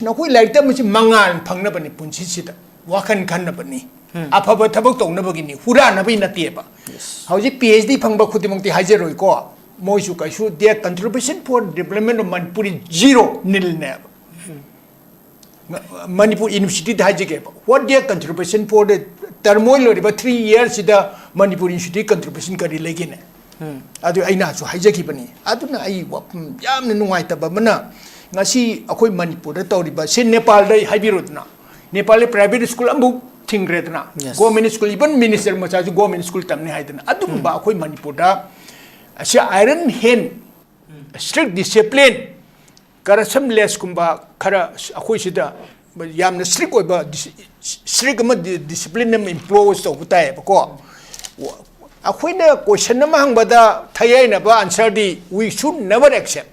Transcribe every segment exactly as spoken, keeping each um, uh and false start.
ꯅꯈꯣꯏ ꯂꯥꯏꯔꯤꯛ ꯇꯝꯕꯁꯤ ꯃꯉꯥꯜ ꯐꯪꯅꯕꯅꯤ, ꯄꯨꯟꯁꯤꯁꯤꯗ ꯋꯥꯈꯜ ꯈꯟꯅꯕꯅꯤ, ꯑꯐꯕ ꯊꯕꯛ ꯇꯧꯅꯕꯒꯤꯅꯤ, ꯍꯨꯔꯥꯟꯅꯕꯒꯤ ꯅꯠꯇꯦꯕ꯫ ꯍꯧꯖꯤꯛ ꯄꯤ ꯑꯩꯆ ꯗꯤ ꯐꯪꯕ ꯈꯨꯗꯤꯡꯃꯛꯇꯤ ꯍꯥꯏꯖꯔꯣꯏꯀꯣ, ꯃꯣꯏꯁꯨ ꯀꯩꯁꯨ, their contribution for development of Manipur is zero, ꯅꯤꯜꯅꯦꯕ꯫ Manipur ꯌꯨꯅꯤꯚꯔꯁꯤꯇꯤꯗ ꯍꯥꯏꯖꯒꯦꯕ, what their contribution for the turmoil ꯑꯣꯏꯔꯤꯕ three yearsꯁꯤꯗ ꯃꯅꯤꯄꯨꯔ ꯌꯨꯅꯤꯚꯔꯁꯤꯇꯤ contribution ꯀꯔꯤ ꯂꯩꯒꯦꯅꯦ? ꯑꯗꯨ ꯑꯩꯅꯁꯨ ꯍꯥꯏꯖꯈꯤꯕꯅꯤ꯫ ꯑꯗꯨꯅ ꯑꯩ ꯋꯥꯐꯝ ꯌꯥꯝꯅ ꯅꯨꯡꯉꯥꯏꯇꯕ ꯑꯃꯅ, ꯉꯁꯤ ꯑꯩꯈꯣꯏ ꯃꯅꯤꯄꯨꯔꯗ ꯇꯧꯔꯤꯕ ꯁꯤ, ꯅꯦꯄꯥꯜꯗ ꯑꯩ ꯍꯥꯏꯕꯤꯔꯣꯗꯅ, ꯅꯦꯄꯥꯜꯗ private school ꯑꯃꯐꯥꯎ ꯊꯤꯡꯈ꯭ꯔꯦꯗꯅ, Yes. Government school, even minister ꯃꯆꯥꯁꯨ government school ꯇꯝꯅꯤ ꯍꯥꯏꯗꯅ, ꯑꯗꯨꯒꯨꯝꯕ ꯑꯩꯈꯣꯏ ꯃꯅꯤꯄꯨꯔꯗ ꯑꯁꯤ iron hand, strict discipline, corruption lessꯀꯨꯝꯕ ꯈꯔ ꯑꯩꯈꯣꯏ ꯁꯤꯗ ꯌꯥꯝꯅ strict ꯑꯣꯏꯕ, strict ꯑꯃ, discipline ꯑꯃ impose ꯇꯧꯕ ꯇꯥꯏꯌꯦꯕꯀꯣ꯫ ꯑꯩꯈꯣꯏꯅ question ꯑꯃ ꯍꯪꯕꯗ ꯊꯩ ꯍꯥꯏꯅꯕ answerꯗꯤ we should never accept꯫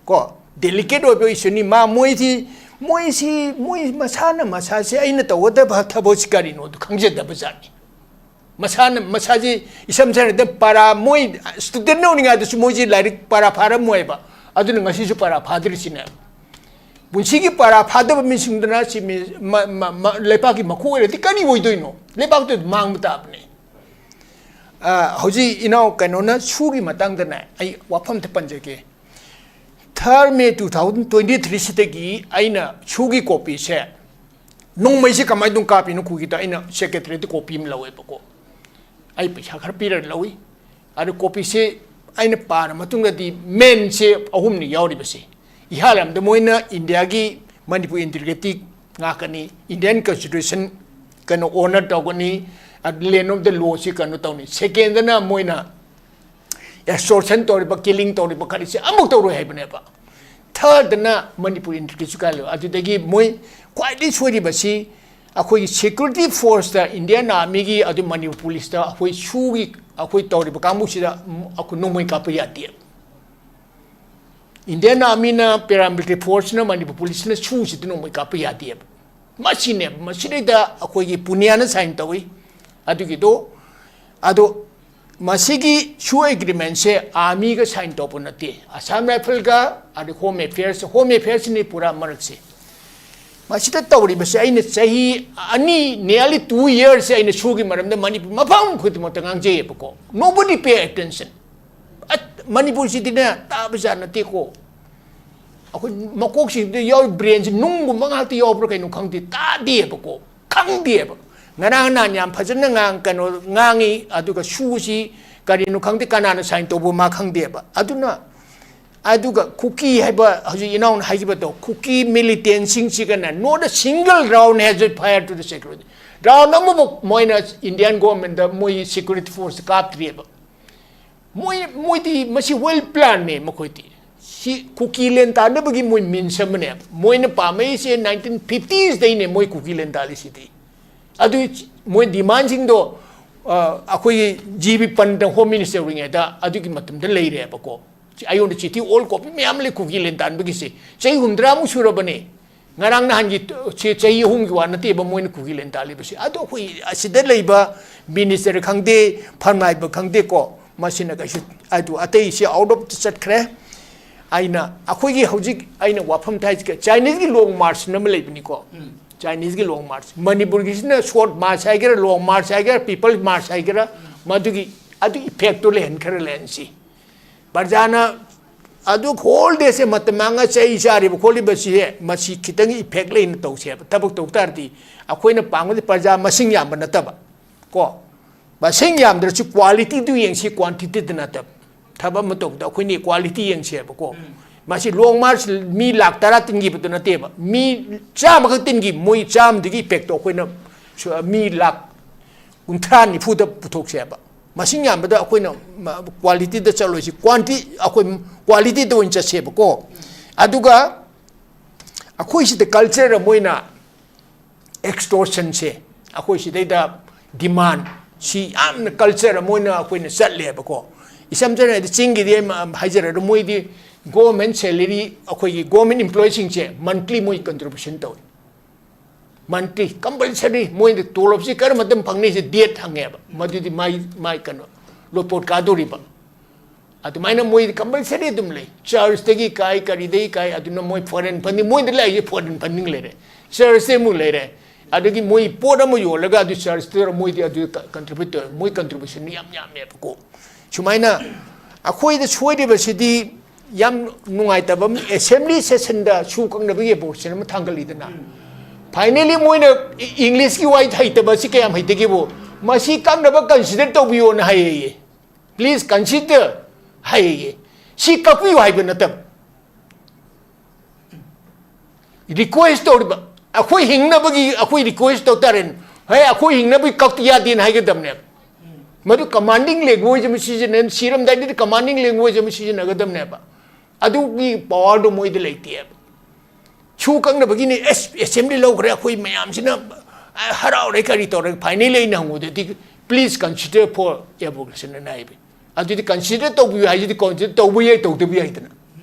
ꯀꯣ, delicate ꯑꯣꯏꯕ issueꯅꯤ꯫ ꯃꯥ, ꯃꯣꯏꯁꯤ, ꯃꯣꯏꯁꯤ, ꯃꯣꯏ ꯃꯁꯥꯅ ꯃꯁꯥꯁꯦ ꯑꯩꯅ ꯇꯧꯒꯗꯕ ꯊꯕꯛꯁꯤ ꯀꯔꯤꯅꯣꯗꯨ ꯈꯪꯖꯗꯕ ꯖꯥꯠꯅꯤ꯫ ꯃꯁꯥꯅ ꯃꯁꯥꯁꯤ, ꯏꯁꯝ ꯁꯝꯅ ꯍꯥꯏꯔꯕꯗ, ꯄꯔꯥ, ꯃꯣꯏ student ꯑꯣꯏꯔꯤꯉꯩꯗꯁꯨ ꯃꯣꯏꯁꯤ ꯂꯥꯏꯔꯤꯛ ꯄꯔꯥ ꯐꯥꯔꯝꯃꯣꯏꯕ꯫ ꯑꯗꯨꯅ ꯉꯁꯤꯁꯨ ꯄꯔꯥ ꯐꯥꯗ꯭ꯔꯤꯁꯤꯅꯦ꯫ ꯄꯨꯟꯁꯤꯒꯤ ꯄꯔꯥ ꯐꯥꯗꯕ ꯃꯤꯁꯤꯡꯗꯨꯅ ꯁꯤ ꯃꯤ-, ꯃ-, ꯃ-, ꯃ-, ꯂꯩꯄꯥꯛꯀꯤ ꯃꯈꯨ ꯑꯣꯏꯔꯗꯤ ꯀꯔꯤ ꯑꯣꯏꯗꯣꯏꯅꯣ? ꯂꯩꯄꯥꯛꯇꯨ ꯃꯥꯡꯕ ꯇꯥꯕꯅꯦ꯫ ꯑ, ꯍꯧꯖꯤꯛ ꯏꯅꯥꯎ ꯀꯩꯅꯣꯅ ꯁꯨꯒꯤ ꯃꯇꯥꯡꯗꯅꯦ, ꯑꯩ ꯋꯥꯐꯝ ꯑꯝꯇ ꯄꯟꯖꯒꯦ꯫ Third May two thousand twenty-threeꯁꯤꯗꯒꯤ ꯑꯩꯅ ꯁꯨꯒꯤ copyꯁꯦ ꯅꯣꯡꯃꯩꯁꯦ ꯀꯃꯥꯏꯅ ꯑꯗꯨꯝ ꯀꯥꯞꯄꯤꯅꯣ ꯈꯨꯒꯤꯗ ꯑꯩꯅ secretariatꯇ copy ꯑꯃ ꯂꯧꯋꯦꯕꯀꯣ꯫ ꯑꯩ ꯄꯩꯁꯥ ꯈꯔ ꯄꯤꯔꯒ ꯂꯧꯏ꯫ ꯑꯗꯨ copyꯁꯦ ꯑꯩꯅ ꯄꯥꯔ ꯃꯇꯨꯡꯗꯗꯤ mainꯁꯦ ꯑꯍꯨꯝꯅꯤ ꯌꯥꯎꯔꯤꯕꯁꯦ꯫ ꯏꯍꯥꯟ ꯍꯥꯟꯕꯗ ꯃꯣꯏꯅ Indiaꯒꯤ ꯃꯅꯤꯄꯨꯔ integrity ꯉꯥꯛꯀꯅꯤ, Indian constitution ꯀꯩꯅꯣ honour ꯇꯧꯒꯅꯤ, ꯑꯗꯨ land of the lawꯁꯤ ꯀꯩꯅꯣ ꯇꯧꯅꯤ꯫ Secondꯗꯅ ꯃꯣꯏꯅ extortion ꯇꯧꯔꯤꯕ, killing ꯇꯧꯔꯤꯕ ꯀꯔꯤꯁꯦ ꯑꯃꯨꯛ ꯇꯧꯔꯣꯏ ꯍꯥꯏꯕꯅꯦꯕ꯫ Thirdꯗꯅ ꯃꯅꯤꯄꯨꯔ integrityꯁꯨ ꯀꯥꯏꯍꯜꯂꯣꯏ꯫ ꯑꯗꯨꯗꯒꯤ ꯃꯣꯏ ꯈ꯭ꯋꯥꯏꯗꯒꯤ ꯁꯣꯏꯔꯤꯕꯁꯤ ꯑꯩꯈꯣꯏꯒꯤ security forceꯇ, Indian Armyꯒꯤ, ꯑꯗꯨ ꯃꯅꯤꯄꯨꯔ policeꯇ ꯑꯩꯈꯣꯏ ꯁꯨꯒꯤ, ꯑꯩꯈꯣꯏ ꯇꯧꯔꯤꯕ ꯀꯥꯡꯕꯨꯁꯤꯗ ꯑꯩꯈꯣꯏ ꯅꯣꯡꯃꯩ ꯀꯥꯞꯄ ꯌꯥꯗꯦ꯫ Indian Armyꯅ, paramilitary forceꯅ, ꯃꯅꯤꯄꯨꯔ policeꯅ ꯁꯨꯁꯤꯗ ꯅꯣꯡꯃꯩ ꯀꯥꯞꯄ ꯌꯥꯗꯦꯕ꯫ ꯃꯁꯤꯅꯦꯕ, ꯃꯁꯤꯗꯩꯗ ꯑꯩꯈꯣꯏꯒꯤ ꯄꯨꯅꯤꯌꯥꯅ sign ꯇꯧꯏ꯫ ꯑꯗꯨꯒꯤꯗꯣ, ꯑꯗꯣ ꯃꯁꯤꯒꯤ ꯁꯨ agreementꯁꯦ armyꯒ sign ꯇꯧꯕ ꯅꯠꯇꯦ, Assam Riflesꯒ, ꯑꯗꯩ Home Affairs, Home Affairsꯅꯤ ꯄꯨꯔꯥ ꯃꯔꯛꯁꯦ꯫ ꯑꯁꯤꯗ ꯇꯧꯔꯤꯕꯁꯦ ꯑꯩꯅ ꯆꯍꯤ ꯑꯅꯤ, nearly two yearsꯁꯦ ꯑꯩꯅ ꯁꯨꯒꯤ ꯃꯔꯝꯗ ꯃꯅꯤꯄꯨꯔ ꯃꯐꯝ ꯈꯨꯗꯤꯡꯃꯛꯇ ꯉꯥꯡꯖꯩꯌꯦꯕꯀꯣ꯫ Nobody pay attention. ꯑꯠ, ꯃꯅꯤꯄꯨꯔꯁꯤꯗꯤꯅꯦ, ꯇꯥꯕꯖꯥꯠ ꯅꯠꯇꯦꯀꯣ꯫ ꯑꯩꯈꯣꯏ ꯃꯀꯣꯛꯁꯤꯗ ꯌꯥꯎꯔꯤ brainꯁꯤ ꯅꯨꯡꯒꯨꯝꯕ ꯉꯥꯛꯇ ꯌꯥꯎꯕ꯭ꯔꯥ ꯀꯩꯅꯣ ꯈꯪꯗꯦ, ꯇꯥꯗꯦꯕꯀꯣ, ꯈꯪꯗꯦꯕ꯫ ꯉꯔꯥꯡ ꯅꯍꯥꯟ ꯌꯥꯝ ꯐꯖꯅ ꯉꯥꯡ-, ꯀꯩꯅꯣ ꯉꯥꯡꯉꯤ, ꯑꯗꯨꯒ ꯁꯨꯁꯤ ꯀꯔꯤꯅꯣ ꯈꯪꯗꯦ, ꯀꯅꯥꯅ sign ꯇꯧꯕ ꯃꯥ ꯈꯪꯗꯦꯕ꯫ ꯑꯗꯨꯅ, ꯑꯗꯨꯒ ꯀꯨꯀꯤ ꯍꯥꯏꯕ ꯍꯧꯖꯤꯛ ꯏꯅꯥꯎꯅ ꯍꯥꯏꯈꯤꯕꯗꯣ, ꯀꯨꯀꯤ militantꯁꯤꯡꯁꯤꯒꯅ not a single round has been fired to the security. Round ꯑꯃꯐꯥꯎ ꯃꯣꯏꯅ Indian governmentꯇ ꯃꯣꯏ security force ꯀꯥꯞꯇ꯭ꯔꯤꯑꯕ꯫ ꯃꯣꯏ, ꯃꯣꯏꯗꯤ ꯃꯁꯤ well planꯅꯦ ꯃꯈꯣꯏꯗꯤ꯫ ꯁꯤ ꯀꯨꯀꯤ ꯂꯦꯟ ꯇꯥꯟꯅꯕꯒꯤ ꯃꯣꯏ means ꯑꯃꯅꯦ꯫ ꯃꯣꯏꯅ ꯄꯥꯝꯃꯛꯏꯁꯦ nineteen fiftiesꯗꯩꯅꯦ ꯃꯣꯏ ꯀꯨꯀꯤ ꯂꯦꯟ ꯇꯥꯜꯂꯤꯁꯤꯗꯤ꯫ ꯑꯗꯨ ꯃꯣꯏ demandꯁꯤꯡꯗꯣ, ꯑ, ꯑꯩꯈꯣꯏꯒꯤ G B Pant Home Minister ꯑꯣꯏꯔꯤꯉꯩꯗ ꯑꯗꯨꯒꯤ ꯃꯇꯝꯗ ꯂꯩꯔꯦꯕꯀꯣ꯫ ꯑꯩꯉꯣꯟꯗ ꯆꯤꯊꯤ all copy ꯃꯌꯥꯝ ꯂꯩ ꯀꯨꯀꯤ ꯂꯦꯟ ꯇꯥꯟꯕꯒꯤꯁꯦ꯫ ꯆꯍꯤ ꯍꯨꯝꯗ꯭ꯔꯥꯃꯨꯛ ꯁꯨꯔꯕꯅꯦ꯫ ꯉꯔꯥꯡ ꯅꯍꯥꯟꯒꯤ ꯁꯤ ꯆꯍꯤ ꯑꯍꯨꯝꯒꯤ ꯋꯥ ꯅꯠꯇꯦꯕ ꯃꯣꯏꯅ ꯀꯨꯀꯤ ꯂꯦꯟ ꯇꯥꯜꯂꯤꯕꯁꯤ꯫ ꯑꯗꯣ ꯑꯩꯈꯣꯏ ꯑꯁꯤꯗ ꯂꯩꯕ minister ꯈꯪꯗꯦ, ꯐꯝꯅꯥꯏꯕ ꯈꯪꯗꯦꯀꯣ, ꯃꯁꯤꯅ ꯀꯩꯁꯨ, ꯑꯗꯨ ꯑꯇꯩꯁꯤ out of ꯆꯠꯈ꯭ꯔꯦ꯫ ꯑꯩꯅ, ꯑꯩꯈꯣꯏꯒꯤ ꯍꯧꯖꯤꯛ ꯑꯩꯅ ꯋꯥꯐꯝ ꯊꯥꯏꯁꯤꯒ Chineseꯀꯤ long march ꯑꯃ ꯂꯩꯕꯅꯤꯀꯣ꯫ Chineseꯀꯤ long march꯫ ꯃꯅꯤꯄꯨꯔꯒꯤꯁꯤꯅ short march ꯍꯥꯏꯒꯦꯔꯥ, long march ꯍꯥꯏꯒꯦꯔꯥ, people march ꯍꯥꯏꯒꯦꯔꯥ, ꯃꯗꯨꯒꯤ, ꯑꯗꯨ effectꯇꯣ ꯂꯩꯍꯟꯈ꯭ꯔ ꯂꯩꯍꯟꯁꯤ꯫ ꯄ꯭ꯔꯖꯥꯅ ꯑꯗꯨ whole dayꯁꯦ ꯃꯇꯝ ꯃꯥꯡꯉ ꯆꯩ ꯆꯥꯔꯤꯕ ꯈꯣꯠꯂꯤꯕꯁꯤꯁꯦ ꯃꯁꯤ ꯈꯤꯇꯪ effect ꯂꯩꯅ ꯇꯧꯁꯦꯕ꯫ ꯊꯕꯛ ꯇꯧ ꯇꯥꯔꯗꯤ ꯑꯩꯈꯣꯏꯅ ꯄꯥꯝꯒꯗꯤ ꯄ꯭ꯔꯖꯥ ꯃꯁꯤꯡ ꯌꯥꯝꯕ ꯅꯠꯇꯕ ꯀꯣ, ꯃꯁꯤꯡ ꯌꯥꯝꯗ꯭ꯔꯁꯨ qualityꯗꯨ ꯌꯦꯡꯁꯤ, quantityꯗ ꯅꯠꯇꯕ꯫ ꯊꯕꯛ ꯑꯃ ꯇꯧꯕꯗ ꯑꯩꯈꯣꯏꯅ quality ꯌꯦꯡꯁꯦꯕꯀꯣ꯫ ꯃꯁꯤ long march ꯃꯤ ꯂꯥꯛ ꯇꯔꯥ ꯇꯤꯟꯈꯤꯕꯗꯨ ꯅꯠꯇꯦꯕ, ꯃꯤ ꯆꯥꯝꯃꯈꯛ ꯇꯤꯟꯈꯤ, ꯃꯣꯏ ꯆꯥꯝꯃꯗꯨꯒꯤ effectꯇꯣ ꯑꯩꯈꯣꯏꯅ ꯁ-, ꯃꯤ ꯂꯥꯛ ꯀꯨꯟꯊ꯭ꯔꯥ ꯅꯤꯐꯨꯗ ꯄꯨꯊꯣꯛꯁꯦꯕ꯫ ꯃꯁꯤꯡ ꯌꯥꯝꯕꯗ ꯑꯩꯈꯣꯏꯅ ꯃ-, qualityꯗ ꯆꯠꯂꯣꯏꯁꯤ, quanti-, ꯑꯩꯈꯣꯏ qualityꯗ ꯑꯣꯏꯅ ꯆꯠꯁꯦꯕꯀꯣ꯫ ꯑꯗꯨꯒ ꯑꯩꯈꯣꯏ ꯁꯤꯗ culture ꯑꯃ ꯑꯣꯏꯅ extortionꯁꯦ, ꯑꯩꯈꯣꯏ ꯁꯤꯗꯩꯗ demand ꯁꯤ ꯌꯥꯝꯅ culture ꯑꯃ ꯑꯣꯏꯅ ꯑꯩꯈꯣꯏꯅ ꯆꯠꯂꯦꯕꯀꯣ꯫ ꯏꯁꯝ ꯁꯝꯅ ꯍꯥꯏꯗꯤ ꯆꯤꯡꯒꯤꯗꯤ ꯑꯩ ꯃ-, ꯍꯥꯏꯖꯔꯒ ꯃꯣꯏꯗꯤ government salary, ꯑꯩꯈꯣꯏꯒꯤ government employeeꯁꯤꯡꯁꯦ monthly ꯃꯣꯏ contribution ꯇꯧꯏ꯫ Monthly compulsory ꯃꯣꯏꯗ ꯇꯣꯂꯣꯞꯁꯤ ꯀꯔꯝꯕ ꯃꯇꯝ ꯐꯪꯅꯤꯁꯦ date ꯍꯪꯉꯦꯕ꯫ ꯃꯗꯨꯗꯤ ꯃꯥꯏ, ꯃꯥꯏ ꯀꯩꯅꯣ ꯂꯣꯄꯣꯠ ꯀꯥꯗꯣꯔꯤꯕ꯫ ꯑꯗꯨꯃꯥꯏꯅ ꯃꯣꯏꯗꯤ compulsory ꯑꯗꯨꯝ ꯂꯩ꯫ Churchꯇꯒꯤ ꯀꯥꯏ, ꯀꯔꯤꯗꯒꯤ ꯀꯥꯏ, ꯑꯗꯨꯅ ꯃꯣꯏ foreign funding, ꯃꯣꯏꯗ ꯂꯥꯛꯏꯁꯦ foreign funding ꯂꯩꯔꯦ, churchꯇ ꯑꯃꯨꯛ ꯂꯩꯔꯦ, ꯑꯗꯒꯤ ꯃꯣꯏ ꯄꯣꯠ ꯑꯃ ꯌꯣꯜꯂꯒ ꯑꯗꯨ churchꯇ ꯃꯣꯏꯗꯤ ꯑꯗꯨ contribute ꯇꯧꯋꯦ꯫ ꯃꯣꯏ contribution ꯌꯥꯝ ꯌꯥꯝꯃꯦꯕꯀꯣ꯫ ꯁꯨꯃꯥꯏꯅ ꯑꯩꯈꯣꯏꯗ ꯁꯣꯏꯔꯤꯕꯁꯤꯗꯤ ꯌꯥꯝ ꯅꯨꯡꯉꯥꯏꯇꯕ ꯑꯃ, assembly sessionꯗ ꯁꯨ ꯀꯛꯅꯕꯒꯤ abortion ꯑꯃ ꯊꯥꯡꯒꯠꯂꯤꯗꯅ, finally ꯃꯣꯏꯅ Englishꯀꯤ ꯋꯥꯍꯩ ꯍꯩꯇꯕ ꯑꯁꯤ ꯀꯌꯥꯝ ꯍꯩꯇꯒꯦꯕꯨ, "ꯃꯁꯤ ꯀꯛꯅꯕ consider ꯇꯧꯕꯤꯌꯣꯅ" ꯍꯥꯏꯌꯦ꯫ "Please consider" ꯍꯥꯏꯌꯦ꯫ ꯁꯤ ꯀꯛꯄꯤꯌꯨ ꯍꯥꯏꯕ ꯅꯠꯇꯕ, request ꯇꯧꯔꯤꯕ꯫ ꯑꯩꯈꯣꯏ ꯍꯤꯡꯅꯕꯒꯤ ꯑꯩꯈꯣꯏ request ꯇꯧ ꯇꯥꯔꯦꯅꯦ꯫ "ꯍꯦ, ꯑꯩꯈꯣꯏ ꯍꯤꯡꯅꯕꯒꯤ ꯀꯛꯇ ꯌꯥꯗꯦꯅ" ꯍꯥꯏꯒꯗꯕꯅꯦꯕ꯫ ꯃꯗꯨ commanding language ꯑꯃ ꯁꯤꯖꯤꯟꯅꯩ, ꯁꯤꯔꯝꯗꯥꯏꯗꯗꯤ commanding language ꯑꯃ ꯁꯤꯖꯤꯟꯅꯒꯗꯕꯅꯦꯕ꯫ ꯑꯗꯨꯒꯤ powerꯗꯣ ꯃꯣꯏꯗ ꯂꯩꯇꯦꯕ꯫ ꯁꯨ ꯀꯛꯅꯕꯒꯤꯅꯤ, ꯑꯦꯁ, assembly ꯂꯧꯈ꯭ꯔꯦ, ꯑꯩꯈꯣꯏ ꯃꯌꯥꯝꯁꯤꯅ, ꯑ, ꯍꯔꯥꯎꯔꯦ, ꯀꯔꯤ ꯇꯧꯔꯦ, finally ꯑꯩꯅ ꯍꯪꯕꯗꯗꯤ, "Please consider for abortion" ꯑꯅ ꯍꯥꯏꯕ꯫ ꯑꯗꯨꯗꯤ consider ꯇꯧꯕꯤꯌꯨ ꯍꯥꯏꯁꯤꯗꯤ consider ꯇꯧꯕ ꯌꯥꯏ, ꯇꯧꯗꯕ ꯌꯥꯏꯗꯅ꯫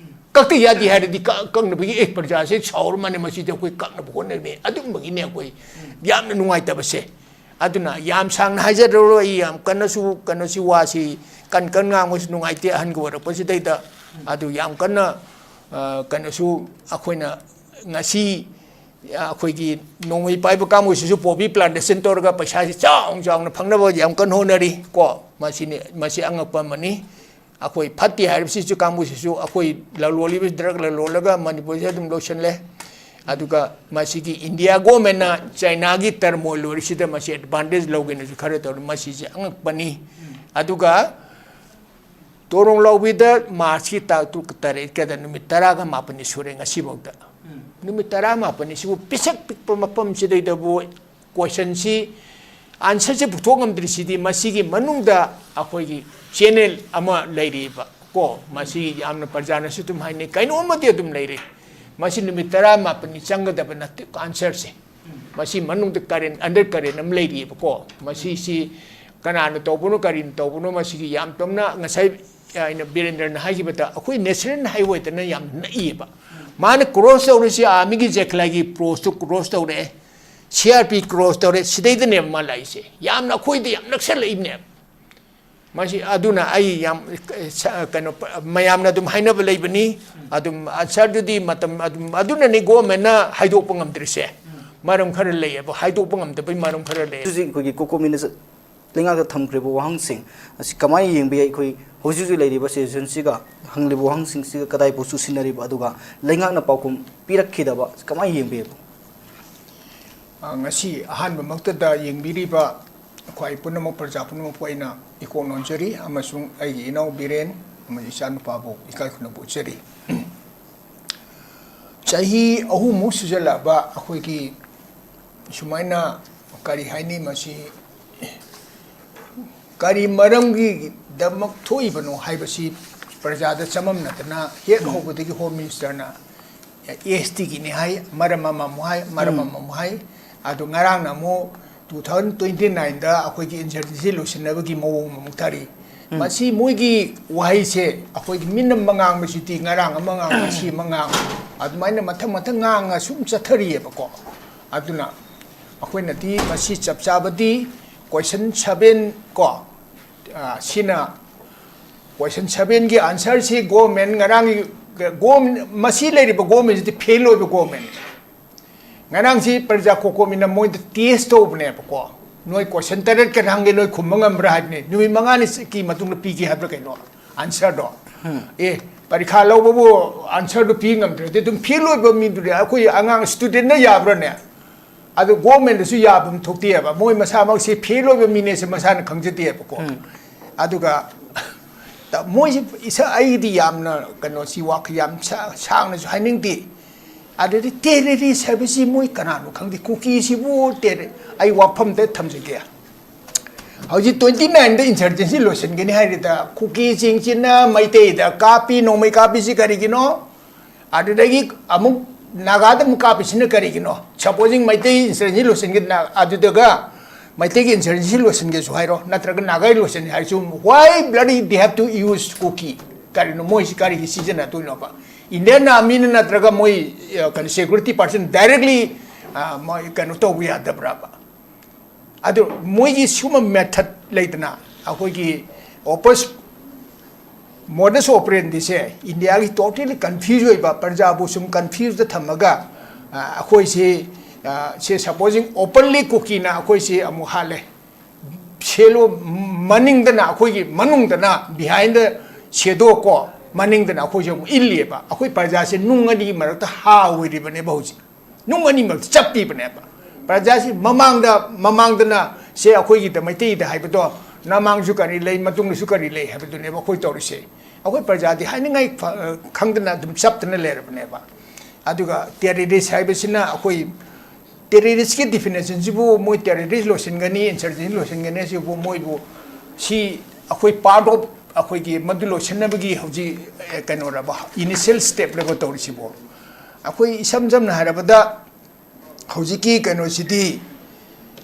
ꯀꯛꯇ ꯌꯥꯗꯦ ꯍꯥꯏꯔꯗꯤ ꯀ-, ꯀꯛꯅꯕꯒꯤ, "ꯑꯦ, ꯄ꯭ꯔꯖꯥꯁꯦ ꯁꯥꯎꯔ ꯃꯥꯅꯦ, ꯃꯁꯤꯗꯤ ꯑꯩꯈꯣꯏ ꯀꯛꯅꯕ ꯍꯣꯠꯅꯕꯅꯦ", ꯑꯗꯨꯝꯕꯒꯤꯅꯦ ꯑꯩꯈꯣꯏ ꯌꯥꯝꯅ ꯅꯨꯡꯉꯥꯏꯇꯕꯁꯦ꯫ ꯑꯗꯨꯅ ꯌꯥꯝ ꯁꯥꯡꯅ ꯍꯥꯏꯖꯔꯔꯣꯏ, ꯑꯩ ꯌꯥꯝ ꯀꯟꯅꯁꯨ ꯀꯩꯅꯣꯁꯤ ꯋꯥꯁꯤ ꯀꯟ ꯀꯟ ꯉꯥꯡꯕꯁꯨ ꯅꯨꯡꯉꯥꯏꯇꯦ ꯑꯍꯟꯒ ꯑꯣꯏꯔꯛꯄꯁꯤꯗꯩꯗ꯫ ꯑꯗꯨ ꯌꯥꯝ ꯀꯟꯅ, ꯑ, ꯀꯩꯅꯣꯁꯨ ꯑꯩꯈꯣꯏꯅ ꯉꯁꯤ ꯑꯩꯈꯣꯏꯒꯤ ꯅꯣꯡꯃꯩ ꯄꯥꯏꯕ ꯀꯥꯡꯕꯨꯁꯤꯁꯨ poppy plantation ꯇꯧꯔꯒ ꯄꯩꯁꯥꯁꯤ ꯆꯥꯎꯅ ꯆꯥꯎꯅ ꯐꯪꯅꯕ ꯌꯥꯝ ꯀꯟꯅ ꯍꯣꯠꯅꯔꯤ ꯀꯣ꯫ ꯃꯁꯤꯅꯤ, ꯃꯁꯤ ꯑꯉꯛꯄ ꯑꯃꯅꯤ꯫ ꯑꯩꯈꯣꯏ ꯐꯠꯇꯦ ꯍꯥꯏꯔꯤꯕꯁꯤꯁꯨ ꯀꯥꯡꯕꯨꯁꯤꯁꯨ ꯑꯩꯈꯣꯏ ꯂꯂꯣꯜꯂꯤꯕ drug ꯂꯂꯣꯜꯂꯒ ꯃꯅꯤꯄꯨꯔꯁꯤꯗ ꯑꯗꯨꯝ ꯂꯣꯏꯁꯤꯜꯂꯦ꯫ ꯑꯗꯨꯒ ꯃꯁꯤꯒꯤ India governmentꯅ Chinaꯒꯤ turmoil ꯑꯣꯏꯔꯤꯁꯤꯗ ꯃꯁꯤ advantage ꯂꯧꯒꯦꯅꯁꯨ ꯈꯔ ꯇꯧꯔꯤ꯫ ꯃꯁꯤꯁꯦ ꯑꯉꯛꯄꯅꯤ꯫ ꯑꯗꯨꯒ ꯇꯣꯔꯣꯡ ꯂꯥꯎꯕꯤꯗ Marchꯀꯤ ꯇꯥꯡ ꯇꯔꯨꯛ ꯇꯔꯦꯠꯀꯗ ꯅꯨꯃꯤꯠ ꯇꯔꯥꯒ ꯃꯥꯄꯟꯅꯤ ꯁꯨꯔꯦ ꯉꯁꯤꯐꯥꯎꯗ꯫ ꯅꯨꯃꯤꯠ ꯇꯔꯥꯃꯥꯄꯟꯅꯤꯁꯤꯕꯨ ꯄꯤꯁꯛ ꯄꯤꯛꯄ ꯃꯐꯝꯁꯤꯗꯩꯗꯕꯨ questionꯁꯤ, answerꯁꯤ ꯄꯨꯊꯣꯛ ꯉꯝꯗ꯭ꯔꯤꯁꯤꯗꯤ ꯃꯁꯤꯒꯤ ꯃꯅꯨꯡꯗ ꯑꯩꯈꯣꯏꯒꯤ channel ꯑꯃ ꯂꯩꯔꯤꯕ ꯀꯣ, ꯃꯁꯤ ꯌꯥꯝꯅ ꯄ꯭ꯔꯖꯥꯅꯁꯨ ꯑꯗꯨꯝ ꯍꯥꯏꯅꯩ, ꯀꯩꯅꯣꯝꯃꯗꯤ ꯑꯗꯨꯝ ꯂꯩꯔꯦ꯫ ꯃꯁꯤ ꯅꯨꯃꯤꯠ ꯇꯔꯥꯃꯥꯄꯟꯅꯤ ꯆꯪꯒꯗꯕ ꯅꯠꯇꯦ answerꯁꯦ꯫ ꯃꯁꯤ ꯃꯅꯨꯡꯗ current, under current ꯑꯃ ꯂꯩꯔꯤꯑꯕꯀꯣ꯫ ꯃꯁꯤꯁꯤ ꯀꯅꯥꯅ ꯇꯧꯕꯅꯣ, ꯀꯔꯤꯅ ꯇꯧꯕꯅꯣ, ꯃꯁꯤꯒꯤ ꯌꯥꯝ ꯇꯝꯅ ꯉꯁꯥꯏ ꯑꯩꯅ ꯕꯤꯔꯦꯟꯗ꯭ꯔꯅ ꯍꯥꯏꯈꯤꯕꯗ ꯑꯩꯈꯣꯏ national highwayꯗꯅ ꯌꯥꯝ ꯅꯛꯏꯌꯦꯕ꯫ ꯃꯥꯅ cross ꯇꯧꯔꯤꯁꯤ armyꯒꯤ ꯖꯦꯈꯂꯥꯒꯤ postꯇꯨ cross ꯇꯧꯔꯛꯑꯦ, C R P cross ꯇꯧꯔꯦ, ꯁꯤꯗꯩꯗꯅꯦꯕ ꯃꯥ ꯂꯥꯛꯏꯁꯦ꯫ ꯌꯥꯝꯅ ꯑꯩꯈꯣꯏꯗ ꯌꯥꯝ ꯅꯛꯁꯜꯂꯛꯏꯕꯅꯦꯕ꯫ ꯃꯁꯤ ꯑꯗꯨꯅ ꯑꯩ ꯌꯥꯝ, ꯑ, ꯀꯩꯅꯣ, ꯃꯌꯥꯝꯅ ꯑꯗꯨꯝ ꯍꯥꯏꯅꯕ ꯂꯩꯕꯅꯤ꯫ ꯑꯗꯨꯝ answer ꯗꯨꯗꯤ ꯃꯇꯝ ꯑꯗꯨꯝ, ꯑꯗꯨꯅꯅꯤ government ꯅ ꯍꯥꯏꯗꯣꯛꯄ ꯉꯝꯗ꯭ꯔꯤꯁꯦ꯫ ꯃꯔꯝ ꯈꯔ ꯂꯩꯌꯦꯕ, ꯍꯥꯏꯗꯣꯛꯄ ꯉꯝꯗꯕꯩ ꯃꯔꯝ ꯈꯔ ꯂꯩ꯫ ꯍꯧꯖꯤꯛ ꯑꯩꯈꯣꯏꯒꯤ COCOMI ꯅ ꯆ-, ꯂꯩꯉꯥꯛꯇ ꯊꯝꯈ꯭ꯔꯤꯕ ꯋꯥꯍꯪꯁꯤꯡ ꯑꯁꯤ ꯀꯃꯥꯏꯅ ꯌꯦꯡꯕ ꯌꯥꯏ? ꯑꯩꯈꯣꯏ ꯍꯧꯖꯤꯛ ꯍꯧꯖꯤꯛ ꯂꯩꯔꯤꯕ situation ꯁꯤꯒ ꯍꯪꯂꯤꯕ ꯋꯥꯍꯪꯁꯤꯡꯁꯤꯒ ꯀꯗꯥꯏꯐꯥꯎ ꯆꯨꯁꯤꯟꯅꯔꯤꯕ, ꯑꯗꯨꯒ ꯂꯩꯉꯥꯛꯅ ꯄꯥꯎꯈꯨꯝ ꯄꯤꯔꯛꯈꯤꯗꯕ ꯀꯃꯥꯏꯅ ꯌꯦꯡꯕ ꯌꯥꯏ? ꯑ, ꯉꯁꯤ ꯑꯍꯥꯟꯕꯃꯛꯇꯗ ꯌꯦꯡꯕꯤꯔꯤꯕ ꯑꯩꯈꯣꯏ ꯄꯨꯝꯅꯃꯛ, ꯄ꯭ꯔꯖꯥ ꯄꯨꯝꯅꯃꯛꯄꯨ ꯑꯩꯅ ꯏꯀꯣꯛ ꯅꯣꯟꯖꯔꯤ, ꯑꯃꯁꯨꯡ ꯑꯩꯒꯤ ꯏꯅꯥꯎ ꯕꯤꯔꯦꯟ ꯑꯃꯗꯤ ꯏꯆꯥꯅꯨꯄꯥꯕꯨ ꯏꯀꯥꯏ ꯈꯨꯝꯅꯕ ꯎꯠꯆꯔꯤ꯫ ꯆꯍꯤ ꯑꯍꯨꯝꯃꯨꯛ ꯁꯨꯖꯜꯂꯛꯑꯕ ꯑꯩꯈꯣꯏꯒꯤ ꯁꯨꯃꯥꯏꯅ, ꯀꯔꯤ ꯍꯥꯏꯅꯤ, ꯃꯁꯤ ꯀꯔꯤ ꯃꯔꯝꯒꯤꯗꯃꯛ ꯊꯣꯛꯏꯕꯅꯣ ꯍꯥꯏꯕꯁꯤ ꯄ꯭ꯔꯖꯥꯗ ꯆꯃꯝꯅꯗꯅ ꯍꯦꯛ ꯍꯧꯕꯗꯒꯤ Home Minister ꯅ S T ꯒꯤꯅꯤ ꯍꯥꯏ, ꯃꯔꯝ ꯑꯃꯃꯨꯛ ꯍꯥꯏ, ꯃꯔꯝ ꯑꯃꯃꯨꯛ ꯍꯥꯏ꯫ ꯑꯗꯨ ꯉꯔꯥꯡꯅ ꯑꯃꯨꯛ two thousand twenty nine ꯗ ꯑꯩꯈꯣꯏꯒꯤ insurgency ꯂꯣꯏꯁꯤꯟꯅꯕꯒꯤ ꯃꯑꯣꯡ ꯑꯃꯨꯛ ꯊꯥꯔꯤ꯫ ꯃꯁꯤ ꯃꯣꯏꯒꯤ ꯋꯥꯍꯩꯁꯦ, ꯑꯩꯈꯣꯏꯒꯤ ꯃꯤꯅ ꯑꯃ ꯉꯥꯡꯕꯁꯤꯗꯤ ꯉꯔꯥꯡ ꯑꯃ ꯉꯥꯡ, ꯉꯁꯤ ꯑꯃ ꯉꯥꯡ, ꯑꯗꯨꯃꯥꯏꯅ ꯃꯊꯪ ꯃꯊꯪ ꯉꯥꯡꯉ ꯁꯨꯝ ꯆꯠꯊꯔꯤꯑꯕꯀꯣ꯫ ꯑꯗꯨꯅ ꯑꯩꯈꯣꯏꯅꯗꯤ ꯃꯁꯤ ꯆꯞ ꯆꯥꯕꯗꯤ question seven ꯀꯣ, ꯑ, ꯁꯤꯅ question seven ꯒꯤ answer ꯁꯤ government ꯉꯔꯥꯡꯒꯤ government, ꯃꯁꯤ ꯂꯩꯔꯤꯕ government ꯁꯤꯗꯤ fail ꯑꯣꯏꯕ government꯫ ꯉꯔꯥꯡꯁꯤ ꯄ꯭ꯔꯖꯥ COCOMI ꯅ ꯃꯣꯏꯗ test ꯇꯧꯕꯅꯦꯕꯀꯣ, ꯅꯣꯏ question ꯇꯔꯦꯠ ꯀ ꯍꯪꯒꯦ, ꯅꯣꯏ ꯈꯨꯝꯕ ꯉꯝꯕ꯭ꯔꯥ ꯍꯥꯏꯕꯅꯦ꯫ ꯅꯨꯃꯤꯠ ꯃꯉꯥꯅꯤꯒꯤ ꯃꯇꯨꯡꯗ ꯄꯤꯒꯦ ꯍꯥꯏꯕ꯭ꯔꯥ ꯀꯩꯅꯣ answer ꯗꯣ꯫ ꯑꯦ, ꯄꯔꯤꯈꯥ ꯂꯧꯕꯕꯨ answer ꯗꯨ ꯄꯤ ꯉꯝꯗ꯭ꯔꯗꯤ ꯑꯗꯨꯝ fail ꯑꯣꯏꯕ ꯃꯤꯗꯨꯗꯤ ꯑꯩꯈꯣꯏ ꯑꯉꯥꯡ student ꯅ ꯌꯥꯕ꯭ꯔꯥꯅꯦ? ꯑꯗꯨ government ꯇꯁꯨ ꯌꯥꯐꯝ ꯊꯣꯛꯇꯦꯕ, ꯃꯣꯏ ꯃꯁꯥꯃꯛꯁꯤ fail ꯑꯣꯏꯕ ꯃꯤꯅꯦꯁꯦ ꯃꯁꯥꯅ ꯈꯪꯖꯗꯦꯕꯀꯣ꯫ ꯑꯗꯨꯒ ꯇ-, ꯃꯣꯏꯁꯤ ꯏꯁꯥ, ꯑꯩꯒꯤꯗꯤ ꯌꯥꯝꯅ ꯀꯩꯅꯣꯁꯤ ꯋꯥꯈꯜ ꯌꯥꯝ ꯁꯥ-, ꯁꯥꯡꯅꯁꯨ ꯍꯥꯏꯅꯤꯡꯗꯦ꯫ ꯑꯗꯨꯗꯤ terrorist ꯍꯥꯏꯕꯁꯤ ꯃꯣꯏ ꯀꯅꯥꯅꯣ ꯈꯪꯗꯦ, ꯀꯨꯀꯤꯁꯤꯕꯨ terror-, ꯑꯩ ꯋꯥꯐꯝꯗ ꯊꯝꯖꯒꯦ꯫ ꯍꯧꯖꯤꯛ twenty nine ꯗ insurgency ꯂꯣꯏꯁꯤꯟꯒꯅꯤ ꯍꯥꯏꯔꯤꯗ, ꯀꯨꯀꯤꯁꯤꯡꯁꯤꯅ ꯃꯩꯇꯩꯗ ꯀꯥꯞꯄꯤ, ꯅꯣꯡꯃꯩ ꯀꯥꯞꯄꯤꯁꯤ ꯀꯔꯤꯒꯤꯅꯣ? ꯑꯗꯨꯗꯒꯤ ꯑꯃꯨꯛ ꯅꯥꯒꯥꯗ ꯑꯃꯨꯛ ꯀꯥꯞꯄꯤꯁꯤꯅ ꯀꯔꯤꯒꯤꯅꯣ? Supposing ꯃꯩꯇꯩ insurgency ꯂꯣꯏꯁꯤꯟꯒꯦ, ꯅꯥ-, ꯑꯗꯨꯗꯒ ꯃꯩꯇꯩꯒꯤ insurgency ꯂꯣꯏꯁꯤꯟꯒꯦꯁꯨ ꯍꯥꯏꯔꯣ, ꯅꯠꯇ꯭ꯔꯒ ꯅꯥꯒꯥꯒꯤ ꯂꯣꯏꯁꯤꯟꯒꯦ ꯍꯥꯏꯔꯁꯨ, why bloody they have to use ꯀꯨꯀꯤ? ꯀꯔꯤꯅꯣ ꯃꯣꯏꯁꯤ ꯀꯔꯤꯒꯤ ꯁꯤꯖꯤꯟꯅꯗꯣꯏꯅꯣꯕ? Indian army ꯅ ꯅꯠꯇ꯭ꯔꯒ ꯃꯣꯏ, ꯑ, ꯀꯩꯅꯣ, security person directly, ꯑ, ꯃꯣꯏ ꯀꯩꯅꯣ ꯇꯧꯕ ꯌꯥꯗꯕ꯭ꯔꯕ? ꯑꯗꯨ ꯃꯣꯏꯒꯤ ꯁꯤꯒꯨꯝꯕ method ꯂꯩꯗꯅ, ꯑꯩꯈꯣꯏꯒꯤ ꯑꯣꯄꯁ ꯃꯣꯗꯁ ꯑꯣꯄꯔꯦꯟꯗꯤꯁꯦ ꯏꯟꯗꯤꯌꯥꯒꯤ ꯇꯣꯇꯦꯂꯤ ꯀꯟꯐ꯭ꯌꯨꯁ ꯑꯣꯏꯕ, ꯄ꯭ꯔꯖꯥꯕꯨ ꯁꯨꯝ ꯀꯟꯐ꯭ꯌꯨꯁꯇ ꯊꯝꯃꯒ, ꯑ, ꯑꯩꯈꯣꯏꯁꯤ, ꯑ, ꯁꯦ ꯁꯄꯣꯖꯤꯡ ꯑꯣꯄꯟꯂꯤ ꯀꯨꯀꯤꯅ ꯑꯩꯈꯣꯏꯁꯤ ꯑꯃꯨꯛ ꯍꯥꯠꯂꯦ, ꯁꯦꯂꯣ ꯃꯅꯤꯡꯗꯅ, ꯑꯩꯈꯣꯏꯒꯤ ꯃꯅꯨꯡꯗꯅ, ꯕꯤꯍꯥꯏꯟꯗ ꯁꯦꯗꯣ ꯀꯣ, ꯃꯅꯤꯡꯗꯅ ꯑꯩꯈꯣꯏꯁꯦ ꯑꯃꯨꯛ ꯏꯜꯂꯤꯑꯕ꯫ ꯑꯩꯈꯣꯏ ꯄ꯭ꯔꯖꯥꯁꯦ ꯅꯨꯡ ꯑꯅꯤꯒꯤ ꯃꯔꯛꯇ ꯍꯥ ꯑꯣꯏꯔꯤꯕꯅꯦꯕ ꯍꯧꯖꯤꯛ꯫ ꯅꯨꯡ ꯑꯅꯤꯃꯛ ꯆꯞꯄꯤꯕꯅꯦꯕ꯫ ꯄ꯭ꯔꯖꯥꯁꯤ ꯃꯃꯥꯡꯗ, ꯃꯃꯥꯡꯗꯅ ꯁꯦ ꯑꯩꯈꯣꯏꯒꯤꯗ ꯃꯩꯇꯩꯗ ꯍꯥꯏꯕꯗꯣ, ꯅꯃꯥꯡꯁꯨ ꯀꯔꯤ ꯂꯩ, ꯃꯇꯨꯡꯗꯁꯨ ꯀꯔꯤ ꯂꯩ ꯍꯥꯏꯕꯗꯨꯅꯦꯕ ꯑꯩꯈꯣꯏ ꯇꯧꯔꯤꯁꯦ꯫ ꯑꯩꯈꯣꯏ ꯄ꯭ꯔꯖꯥꯗꯤ ꯍꯥꯏꯅꯤꯡꯉꯥꯏ ꯐ-, ꯈꯪꯗꯅ ꯑꯗꯨꯝ ꯆꯞꯇꯅ ꯂꯩꯔꯕꯅꯦꯕ꯫ ꯑꯗꯨꯒ ꯇꯦꯔꯔꯤꯁ ꯍꯥꯏꯕꯁꯤꯅ ꯑꯩꯈꯣꯏ ꯇꯦꯔꯔꯤꯁꯀꯤ ꯗꯤꯐꯤꯅꯤꯁꯟꯁꯤꯕꯨ ꯃꯣꯏ ꯇꯦꯔꯔꯤꯁ ꯂꯣꯏꯁꯤꯟꯒꯅꯤ, ꯏꯟꯁꯔꯖꯦꯟꯁꯤ ꯂꯣꯏꯁꯤꯟꯒꯅꯤ ꯍꯥꯏꯁꯤꯕꯨ ꯃꯣꯏꯕꯨ ꯁꯤ ꯑꯩꯈꯣꯏ ꯄꯥꯔꯠ ꯑꯣꯐ ꯑꯩꯈꯣꯏꯒꯤ ꯃꯗꯨ ꯂꯣꯏꯁꯤꯟꯅꯕꯒꯤ ꯍꯧꯖꯤꯛ, ꯑꯦ, ꯀꯩꯅꯣꯔꯕ, ꯏꯅꯤꯁꯤꯌꯦꯜ ꯁ꯭ꯇꯦꯞꯂꯕ ꯇꯧꯔꯤꯁꯤꯕꯨ? ꯑꯩꯈꯣꯏ ꯏꯁꯝ ꯁꯝꯅ ꯍꯥꯏꯔꯕꯗ ꯍꯧꯖꯤꯛꯀꯤ ꯀꯩꯅꯣꯁꯤꯗꯤ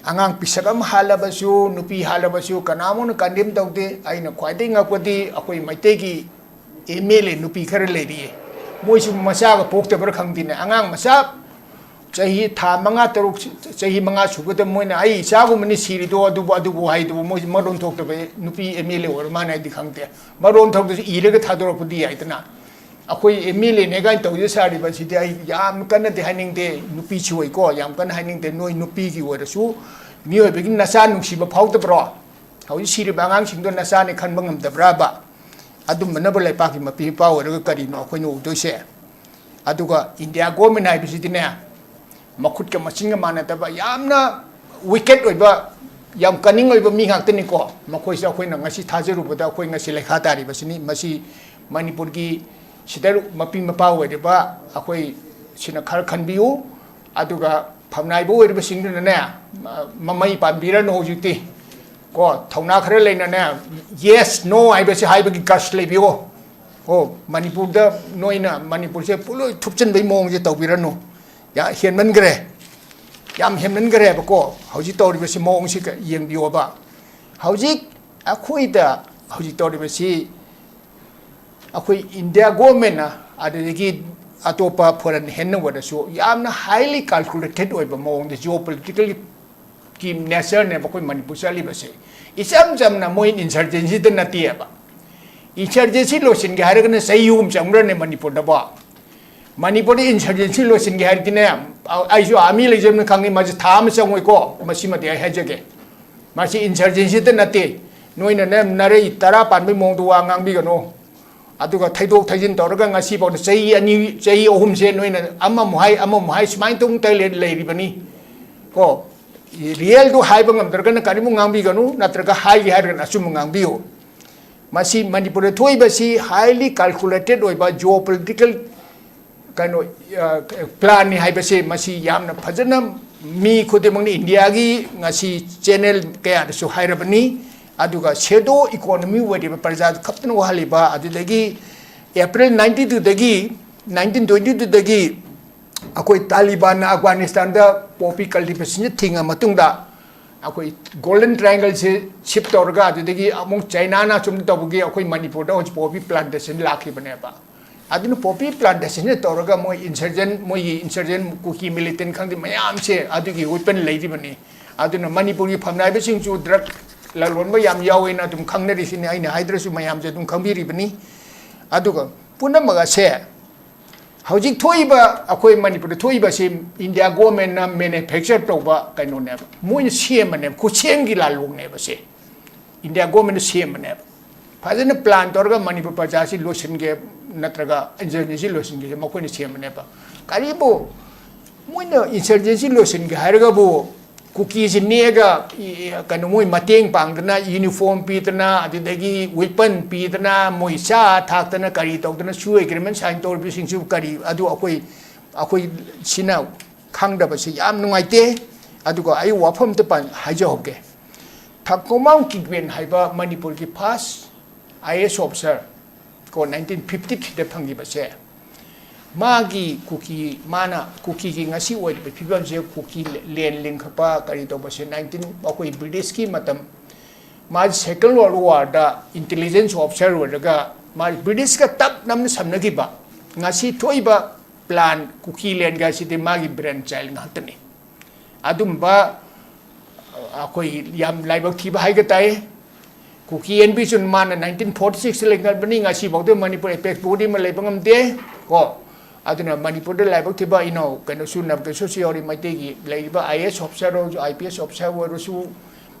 ꯑꯉꯥꯡ ꯄꯤꯁꯛ ꯑꯃ ꯍꯥꯠꯂꯕꯁꯨ, ꯅꯨꯄꯤ ꯍꯥꯠꯂꯕꯁꯨ ꯀꯅꯥꯃꯨꯛꯅ ꯀꯟꯗꯦꯝ ꯇꯧꯗꯦ꯫ ꯑꯩꯅ ꯈ꯭ꯋꯥꯏꯗꯒꯤ ꯉꯛꯄꯗꯤ ꯑꯩꯈꯣꯏ ꯃꯩꯇꯩꯒꯤ ꯑꯦꯝ ꯑꯦꯜ ꯑꯦ ꯅꯨꯄꯤ ꯈꯔ ꯂꯩꯔꯤꯌꯦ, ꯃꯣꯏꯁꯨ ꯃꯆꯥꯒ ꯄꯣꯛꯇꯕ꯭ꯔꯥ ꯈꯪꯗꯦꯅꯦ꯫ ꯑꯉꯥꯡ ꯃꯆꯥ ꯆꯍꯤ ꯊꯥ ꯃꯉꯥ, ꯇꯔꯨꯛ, ꯆꯍꯤ ꯃꯉꯥ ꯁꯨꯕꯗ ꯃꯣꯏꯅ "ꯑꯩ ꯏꯆꯥꯒꯨꯝꯕꯅꯤ ꯁꯤꯔꯤꯗꯣ, ꯑꯗꯨꯕꯨ, ꯑꯗꯨꯕꯨ" ꯍꯥꯏꯗꯨꯕꯨ, ꯃꯣꯏꯁꯦ ꯃꯔꯣꯟ ꯊꯣꯛꯇꯕ ꯅꯨꯄꯤ ꯑꯦꯝ ꯑꯦꯜ ꯑꯦ ꯑꯣꯏꯔ ꯃꯥꯅꯦ ꯍꯥꯏꯗꯤ ꯈꯪꯗꯦ꯫ ꯃꯔꯣꯟ ꯊꯣꯛꯇꯁꯨ ꯏꯔꯒ ꯊꯥꯗꯣꯔꯛꯄꯗꯤ ꯌꯥꯏꯗꯅ꯫ ꯑꯩꯈꯣꯏ ꯑꯦꯝ ꯑꯦꯜ ꯑꯦꯅꯦ ꯀꯥꯏꯅ ꯇꯧꯖ ꯁꯥꯔꯤꯕꯁꯤꯗꯤ ꯑꯩ ꯌꯥꯝ ꯀꯟꯅꯗꯤ ꯍꯥꯏꯅꯤꯡꯗꯦ꯫ ꯅꯨꯄꯤꯁꯨ ꯑꯣꯏꯀꯣ, ꯌꯥꯝ ꯀꯟꯅ ꯍꯥꯏꯅꯤꯡꯗꯦ꯫ ꯅꯣꯏ ꯅꯨꯄꯤꯒꯤ ꯑꯣꯏꯔꯁꯨ ꯃꯤꯑꯣꯏꯕꯒꯤ ꯅꯆꯥ ꯅꯨꯡꯁꯤꯕ ꯐꯥꯎꯗꯕ꯭ꯔꯣ? ꯍꯧꯖꯤꯛ ꯁꯤꯔꯤꯕ ꯑꯉꯥꯡꯁꯤꯡꯗꯣ ꯅꯆꯥꯅꯦ ꯈꯟꯕ ꯉꯝꯗꯕ꯭ꯔꯕ? ꯑꯗꯨꯝꯕꯅꯕꯨ ꯂꯩꯄꯥꯛꯀꯤ ꯃꯄꯤ ꯃꯄꯥ ꯑꯣꯏꯔꯒ ꯀꯔꯤꯅꯣ ꯑꯩꯈꯣꯏꯅ ꯎꯗꯣꯏꯁꯦ? ꯑꯗꯨꯒ ꯏꯟꯗꯤꯌꯥ ꯒꯣꯔꯃꯦꯟ ꯍꯥꯏꯕꯁꯤꯗꯤꯅꯦ, ꯃꯈꯨꯠꯀ ꯃꯆꯤꯟꯒ ꯃꯥꯟꯅꯗꯕ, ꯌꯥꯝꯅ ꯋꯤꯀꯦꯠ ꯑꯣꯏꯕ, ꯌꯥꯝ ꯀꯅꯤꯡ ꯑꯣꯏꯕ ꯃꯤ ꯉꯥꯛꯇꯅꯤꯀꯣ꯫ ꯃꯈꯣꯏꯁꯦ ꯑꯩꯈꯣꯏꯅ ꯉꯁꯤ ꯊꯥꯖꯔꯨꯕꯗ ꯑꯩꯈꯣꯏ ꯉꯁꯤ ꯂꯩꯈꯥ ꯇꯥꯔꯤꯕꯁꯤꯅꯤ꯫ ꯃꯁꯤ ꯃꯅꯤꯄꯨꯔꯒꯤ ꯁꯤꯗ ꯃꯄꯤ ꯃꯄꯥ ꯑꯣꯏꯔꯤꯕ ꯑꯩꯈꯣꯏ ꯁꯤꯅ ꯈꯔ ꯈꯟꯕꯤꯌꯨ꯫ ꯑꯗꯨꯒ ꯐꯝꯅꯥꯏꯕ ꯑꯣꯏꯔꯤꯕꯁꯤꯡꯗꯨꯅꯅꯦ, ꯃ-, ꯃꯃꯩ ꯄꯥꯟꯕꯤꯔꯅꯨ ꯍꯧꯖꯤꯛꯇꯤ꯫ ꯀꯣ, ꯊꯧꯅꯥ ꯈꯔ ꯂꯩꯅꯅꯦ, "ꯌꯦꯁ, ꯅꯣ" ꯍꯥꯏꯕꯁꯤ ꯍꯥꯏꯕꯒꯤ ꯒꯠꯁ ꯂꯩꯕꯤꯌꯣ꯫ ꯑꯣ, ꯃꯅꯤꯄꯨꯔꯗ ꯅꯣꯏꯅ ꯃꯅꯤꯄꯨꯔꯁꯦ ꯄꯨꯂꯣꯏ ꯊꯨꯞꯆꯤꯟꯕꯒꯤ ꯃꯑꯣꯡꯁꯦ ꯇꯧꯕꯤꯔꯅꯨ꯫ ꯌꯥ-, ꯍꯦꯟꯃꯟꯈ꯭ꯔꯦ꯫ ꯌꯥꯝ ꯍꯦꯟꯃꯟꯈ꯭ꯔꯦꯕꯀꯣ꯫ ꯍꯧꯖꯤꯛ ꯇꯧꯔꯤꯕꯁꯤ ꯃꯑꯣꯡꯁꯤ ꯀ-, ꯌꯦꯡꯕꯤꯌꯣꯕ꯫ ꯍꯧꯖꯤꯛ ꯑꯩꯈꯣꯏꯗ ꯍꯧꯖꯤꯛ ꯇꯧꯔꯤꯕꯁꯤ ꯑꯩꯈꯣꯏ ꯏꯟꯗꯤꯌꯥ ꯒꯣꯔꯃꯦꯟꯅ, ꯑꯗꯨꯗꯒꯤ ꯑꯇꯣꯞꯄ ꯐꯣꯔꯦꯟ ꯍꯦꯟꯅ ꯑꯣꯏꯔꯁꯨ ꯌꯥꯝꯅ ꯍꯥꯏꯂꯤ ꯀꯥꯜꯀꯨꯂꯦꯇꯦꯠ ꯑꯣꯏꯕ ꯃꯑꯣꯡꯗ ꯖꯤꯑꯣ ꯄꯣꯂꯤꯇꯤꯀꯦꯜꯒꯤ ꯀꯤ ꯅꯦꯆꯔꯅꯦꯕ ꯑꯩꯈꯣꯏ ꯃꯅꯤꯄꯨꯔ ꯆꯠꯂꯤꯕꯁꯦ꯫ ꯏꯆꯝ ꯆꯝꯅ ꯃꯣꯏ ꯏꯟꯁꯔꯖꯦꯟꯁꯤꯗ ꯅꯠꯇꯦꯕ꯫ ꯏꯟꯁꯔꯖꯦꯟꯁꯤ ꯂꯣꯏꯁꯤꯟꯒꯦ ꯍꯥꯏꯔꯒꯅ ꯆꯍꯤ ꯑꯍꯨꯝ ꯆꯪꯕ꯭ꯔꯅꯦ ꯃꯅꯤꯄꯨꯔꯗꯕꯣ? ꯃꯅꯤꯄꯨꯔꯗ ꯏꯟꯁꯔꯖꯦꯟꯁꯤ ꯂꯣꯏꯁꯤꯟꯒꯦ ꯍꯥꯏꯔꯗꯤꯅꯦ, ꯑꯩꯁꯨ ꯑꯥꯔꯃꯤ ꯂꯩꯖꯕꯅ ꯈꯪꯉꯤ, ꯃꯁꯤ ꯊꯥ ꯑꯃ ꯆꯪꯉꯣꯏꯀꯣ꯫ ꯃꯁꯤꯃꯗꯤ ꯑꯩ ꯍꯥꯏꯖꯒꯦ, ꯃꯁꯤ ꯏꯟꯁꯔꯖꯦꯟꯁꯤꯗ ꯅꯠꯇꯦ꯫ ꯅꯣꯏꯅꯅꯦ ꯅꯔꯩ ꯇꯔꯥ ꯄꯥꯟꯕꯩ ꯃꯑꯣꯡꯗ ꯋꯥ ꯉꯥꯡꯕꯤꯒꯅꯨ꯫ ꯑꯗꯨꯒ ꯊꯩꯗꯣꯛ ꯊꯩꯖꯤꯟ ꯇꯧꯔꯒ ꯉꯁꯤꯐꯥꯎꯗ ꯆꯍꯤ ꯑꯅꯤ, ꯆꯍꯤ ꯑꯍꯨꯝꯁꯦ ꯅꯣꯏꯅ ꯑꯃꯃꯨꯛ ꯍꯥꯏ, ꯑꯃꯃꯨꯛ ꯍꯥꯏ, ꯁꯨꯃꯥꯏꯅ ꯇꯧꯅ ꯇꯧ ꯂꯩ-, ꯂꯩꯔꯤꯕꯅꯤ ꯀꯣ꯫ ꯔꯤꯌꯦꯜꯗꯨ ꯍꯥꯏꯕ ꯉꯝꯗ꯭ꯔꯒꯅ ꯀꯔꯤꯃꯨꯛ ꯉꯥꯡꯕꯤꯒꯅꯨ, ꯅꯠꯇ꯭ꯔꯒ ꯍꯥꯏꯒꯦ ꯍꯥꯏꯔꯒꯅ ꯑꯆꯨꯝꯕ ꯉꯥꯡꯕꯤꯌꯨ꯫ ꯃꯁꯤ ꯃꯅꯤꯄꯨꯔꯗ ꯊꯣꯛꯏꯕꯁꯤ highly calculated ꯑꯣꯏꯕ geopolitical ꯀꯩꯅꯣ, ꯑ, ꯄ꯭ꯂꯥꯟꯅꯤ ꯍꯥꯏꯕꯁꯦ ꯃꯁꯤ ꯌꯥꯝꯅ ꯐꯖꯅ ꯃꯤ ꯈꯨꯗꯤꯡꯃꯛꯅ ꯏꯟꯗꯤꯌꯥꯒꯤ ꯉꯁꯤ ꯆꯦꯅꯦꯜ ꯀꯌꯥꯗꯁꯨ ꯍꯥꯏꯔꯕꯅꯤ꯫ ꯑꯗꯨꯒ ꯁꯦꯗꯣ ꯏꯀꯣꯅꯣꯃꯤ ꯑꯣꯏꯔꯤꯕ ꯄ꯭ꯔꯖꯥ ꯈꯛꯇꯅ ꯋꯥꯍꯜꯂꯤꯕ, ꯑꯗꯨꯗꯒꯤ ꯑꯦꯄ꯭ꯔꯤꯜ ꯅꯥꯏꯟꯇꯤ ꯇꯨꯗꯒꯤ, ꯅꯥꯏꯟꯇꯤꯟ ꯇ꯭ꯋꯦꯟꯇꯤ ꯇꯨꯗꯒꯤ ꯑꯩꯈꯣꯏ ꯇꯥꯂꯤꯕꯥꯟꯅ ꯑꯐꯒꯥꯅꯤꯁꯇꯥꯟꯗ ꯄꯣꯄꯤ ꯀꯜꯇꯤꯚꯦꯁꯟꯁꯦ ꯊꯤꯡꯉ ꯃꯇꯨꯡꯗ ꯑꯩꯈꯣꯏ ꯒꯣꯜꯗꯟ ꯇ꯭ꯔꯥꯏꯡꯒꯜꯁꯦ ꯁꯤꯞ ꯇꯧꯔꯒ ꯑꯗꯨꯗꯒꯤ ꯑꯃꯨꯛ ꯆꯩꯅꯥꯅ ꯑꯁꯨꯝ ꯇꯧꯕꯒꯤ ꯑꯩꯈꯣꯏ ꯃꯅꯤꯄꯨꯔꯗ ꯍꯧꯖꯤꯛ ꯄꯣꯄꯤ ꯄ꯭ꯂꯥꯟꯇꯦꯁꯟ ꯂꯥꯛꯈꯤꯕꯅꯦꯕ꯫ ꯑꯗꯨꯅ ꯄꯣꯄꯤ ꯄ꯭ꯂꯥꯟꯇꯦꯁꯟꯁꯦ ꯇꯧꯔꯒ ꯃꯣꯏ ꯏꯟꯁꯔꯖꯦꯟ, ꯃꯣꯏꯒꯤ ꯏꯟꯁꯔꯖꯦꯟ ꯀꯨꯀꯤ ꯃꯤꯂꯤꯇꯦꯟ ꯈꯪꯗꯦ ꯃꯌꯥꯝꯁꯦ ꯑꯗꯨꯒꯤ ꯋꯦꯄꯟ ꯂꯩꯔꯤꯕꯅꯤ꯫ ꯑꯗꯨꯅ ꯃꯅꯤꯄꯨꯔꯒꯤ ꯐꯝꯅꯥꯏꯕꯁꯤꯡꯁꯨ ꯗ꯭ꯔꯒ ꯂꯂꯣꯟꯕ ꯌꯥꯝ ꯌꯥꯎꯋꯦꯅ ꯑꯗꯨꯝ ꯈꯪꯅꯔꯤꯁꯤꯅꯤ, ꯑꯩꯅ ꯍꯥꯏꯗ꯭ꯔꯁꯨ ꯃꯌꯥꯝꯁꯦ ꯑꯗꯨꯝ ꯈꯪꯕꯤꯔꯤꯕꯅꯤ꯫ ꯑꯗꯨꯒ ꯄꯨꯝꯅꯃꯛ ꯑꯁꯦ ꯍꯧꯖꯤꯛ ꯊꯣꯛꯏꯕ, ꯑꯩꯈꯣꯏ ꯃꯅꯤꯄꯨꯔꯗ ꯊꯣꯛꯏꯕꯁꯤ ꯏꯟꯗꯤꯌꯥ ꯒꯣꯔꯃꯦꯟꯅ ꯃꯦꯅꯨꯐꯦꯛꯆꯔ ꯇꯧꯕ ꯀꯩꯅꯣꯅꯦꯕ, ꯃꯣꯏꯅ ꯁꯦꯝꯕꯅꯦꯕ, ꯈꯨꯠꯁꯦꯝꯒꯤ ꯂꯥꯂꯣꯡꯅꯦꯕ ꯁꯦ꯫ ꯏꯟꯗꯤꯌꯥ ꯒꯣꯔꯃꯦꯟꯅ ꯁꯦꯝꯕꯅꯦꯕ꯫ ꯐꯖꯅ ꯄ꯭ꯂꯥꯟ ꯇꯧꯔꯒ ꯃꯅꯤꯄꯨꯔ ꯄ꯭ꯔꯖꯥꯁꯤ ꯂꯣꯏꯁꯤꯟꯒꯦ ꯅꯠꯇ꯭ꯔꯒ ꯏꯟꯁꯔꯖꯦꯟꯁꯤ ꯂꯣꯏꯁꯤꯟꯒꯦꯁꯦ ꯃꯈꯣꯏꯅ ꯁꯦꯝꯕꯅꯦꯕ꯫ ꯀꯔꯤꯕꯨ ꯃꯣꯏꯅ ꯏꯟꯁꯔꯖꯦꯟꯁꯤ ꯂꯣꯏꯁꯤꯟꯒꯦ ꯍꯥꯏꯔꯒꯕꯨ ꯀꯨꯀꯤꯁꯤ ꯅꯦꯛꯑꯒ, ꯏ-, ꯀꯩꯅꯣ, ꯃꯣꯏ ꯃꯇꯦꯡ ꯄꯥꯡꯗꯅ, ꯌꯨꯅꯤꯐꯣꯔꯝ ꯄꯤꯗꯅ, ꯑꯗꯨꯗꯒꯤ ꯋꯦꯄꯟ ꯄꯤꯗꯅ, ꯃꯣꯏ ꯆꯥ ꯊꯥꯛꯇꯅ, ꯀꯔꯤ ꯇꯧꯗꯅ, ꯁꯨ ꯑꯦꯒ꯭ꯔꯤꯃꯦꯟ ꯁꯥꯏꯟ ꯇꯧꯔꯤꯕꯁꯤꯡꯁꯤꯕꯨ ꯀꯔꯤ, ꯑꯗꯨ ꯑꯩꯈꯣꯏ, ꯑꯩꯈꯣꯏ ꯁꯤꯅ ꯈꯪꯗꯕꯁꯤ ꯌꯥꯝ ꯅꯨꯡꯉꯥꯏꯇꯦ꯫ ꯑꯗꯨꯒ ꯑꯩ ꯋꯥꯐꯝ ꯑꯝꯇ ꯄꯟ-, ꯍꯥꯏꯖꯍꯧꯒꯦ꯫ ꯊꯛꯀꯣꯃꯥꯡ ꯀꯤꯒ꯭ꯋꯦꯟ ꯍꯥꯏꯕ ꯃꯅꯤꯄꯨꯔꯒꯤ first I A S officer ꯀꯣ, ꯅꯥꯏꯟꯇꯤꯟ ꯐꯤꯐꯇꯤ ꯊ꯭ꯔꯤꯗ ꯐꯪꯈꯤꯕꯁꯦ, ꯃꯥꯒꯤ ꯀꯨꯀꯤ, ꯃꯥꯅ ꯀꯨꯀꯤꯒꯤ ꯉꯁꯤ ꯑꯣꯏꯔꯤꯕ ꯐꯤꯕꯝꯁꯦ, ꯀꯨꯀꯤ ꯂꯦꯟ ꯂꯤꯡꯈꯠꯄ ꯀꯔꯤ ꯇꯧꯕꯁꯦ, ꯅꯥꯏꯟꯇꯤꯟ, ꯑꯩꯈꯣꯏ ꯕ꯭ꯔꯤꯇꯤꯁꯀꯤ ꯃꯇꯝ, ꯃꯥꯁꯦ ꯁꯦꯀꯦꯟ ꯋꯥꯔꯜ ꯋꯥꯔꯗ ꯏꯟꯇꯦꯂꯤꯖꯦꯟꯁ ꯑꯣꯐꯤꯁꯥꯔ ꯑꯣꯏꯔꯒ ꯃꯥ ꯕ꯭ꯔꯤꯇꯤꯁꯀ ꯇꯞ ꯅꯝꯅ ꯁꯝꯅꯈꯤꯕ꯫ ꯉꯁꯤ ꯊꯣꯛꯏꯕ ꯄ꯭ꯂꯥꯟ ꯀꯨꯀꯤ ꯂꯦꯟꯒ ꯑꯁꯤꯗꯤ ꯃꯥꯒꯤ ꯕ꯭ꯔꯦꯟ ꯆꯥꯏꯜ ꯉꯥꯛꯇꯅꯤ꯫ ꯑꯗꯨꯝꯕ ꯑꯩꯈꯣꯏ ꯌꯥꯝ ꯂꯥꯏꯕꯛ ꯊꯤꯕ ꯍꯥꯏꯒ ꯇꯥꯏ꯫ ꯀꯨꯀꯤ ꯑꯦꯟ ꯕꯤ ꯆꯨꯟ ꯃꯥꯅ ꯅꯥꯏꯟꯇꯤꯟ ꯐꯣꯔꯇꯤ ꯁꯤꯛꯁꯇ ꯂꯩꯉꯥꯛꯄꯅꯤ, ꯉꯁꯤꯐꯥꯎꯗ ꯃꯅꯤꯄꯨꯔ ꯑꯦꯄꯦꯛꯁ ꯕꯣꯗꯤ ꯑꯃ ꯂꯩꯕ ꯉꯝꯗꯦ꯫ ꯀꯣ, ꯑꯗꯨꯅ ꯃꯅꯤꯄꯨꯔꯗ ꯂꯥꯏꯕꯛ ꯊꯤꯕ ꯏꯅꯥꯎ ꯀꯩꯅꯣꯁꯨ ꯅꯕꯀꯤꯁꯣꯔꯁꯨ ꯌꯥꯎꯔꯤ꯫ ꯃꯩꯇꯩꯒꯤ ꯂꯩꯔꯤꯕ ꯑꯥꯏ ꯑꯦ ꯑꯦꯁ ꯑꯣꯐꯤꯁꯥꯔ ꯑꯣꯏꯔꯁꯨ, ꯑꯥꯏ ꯄꯤ ꯑꯦꯁ ꯑꯣꯐꯤꯁꯥꯔ ꯑꯣꯏꯔꯁꯨ,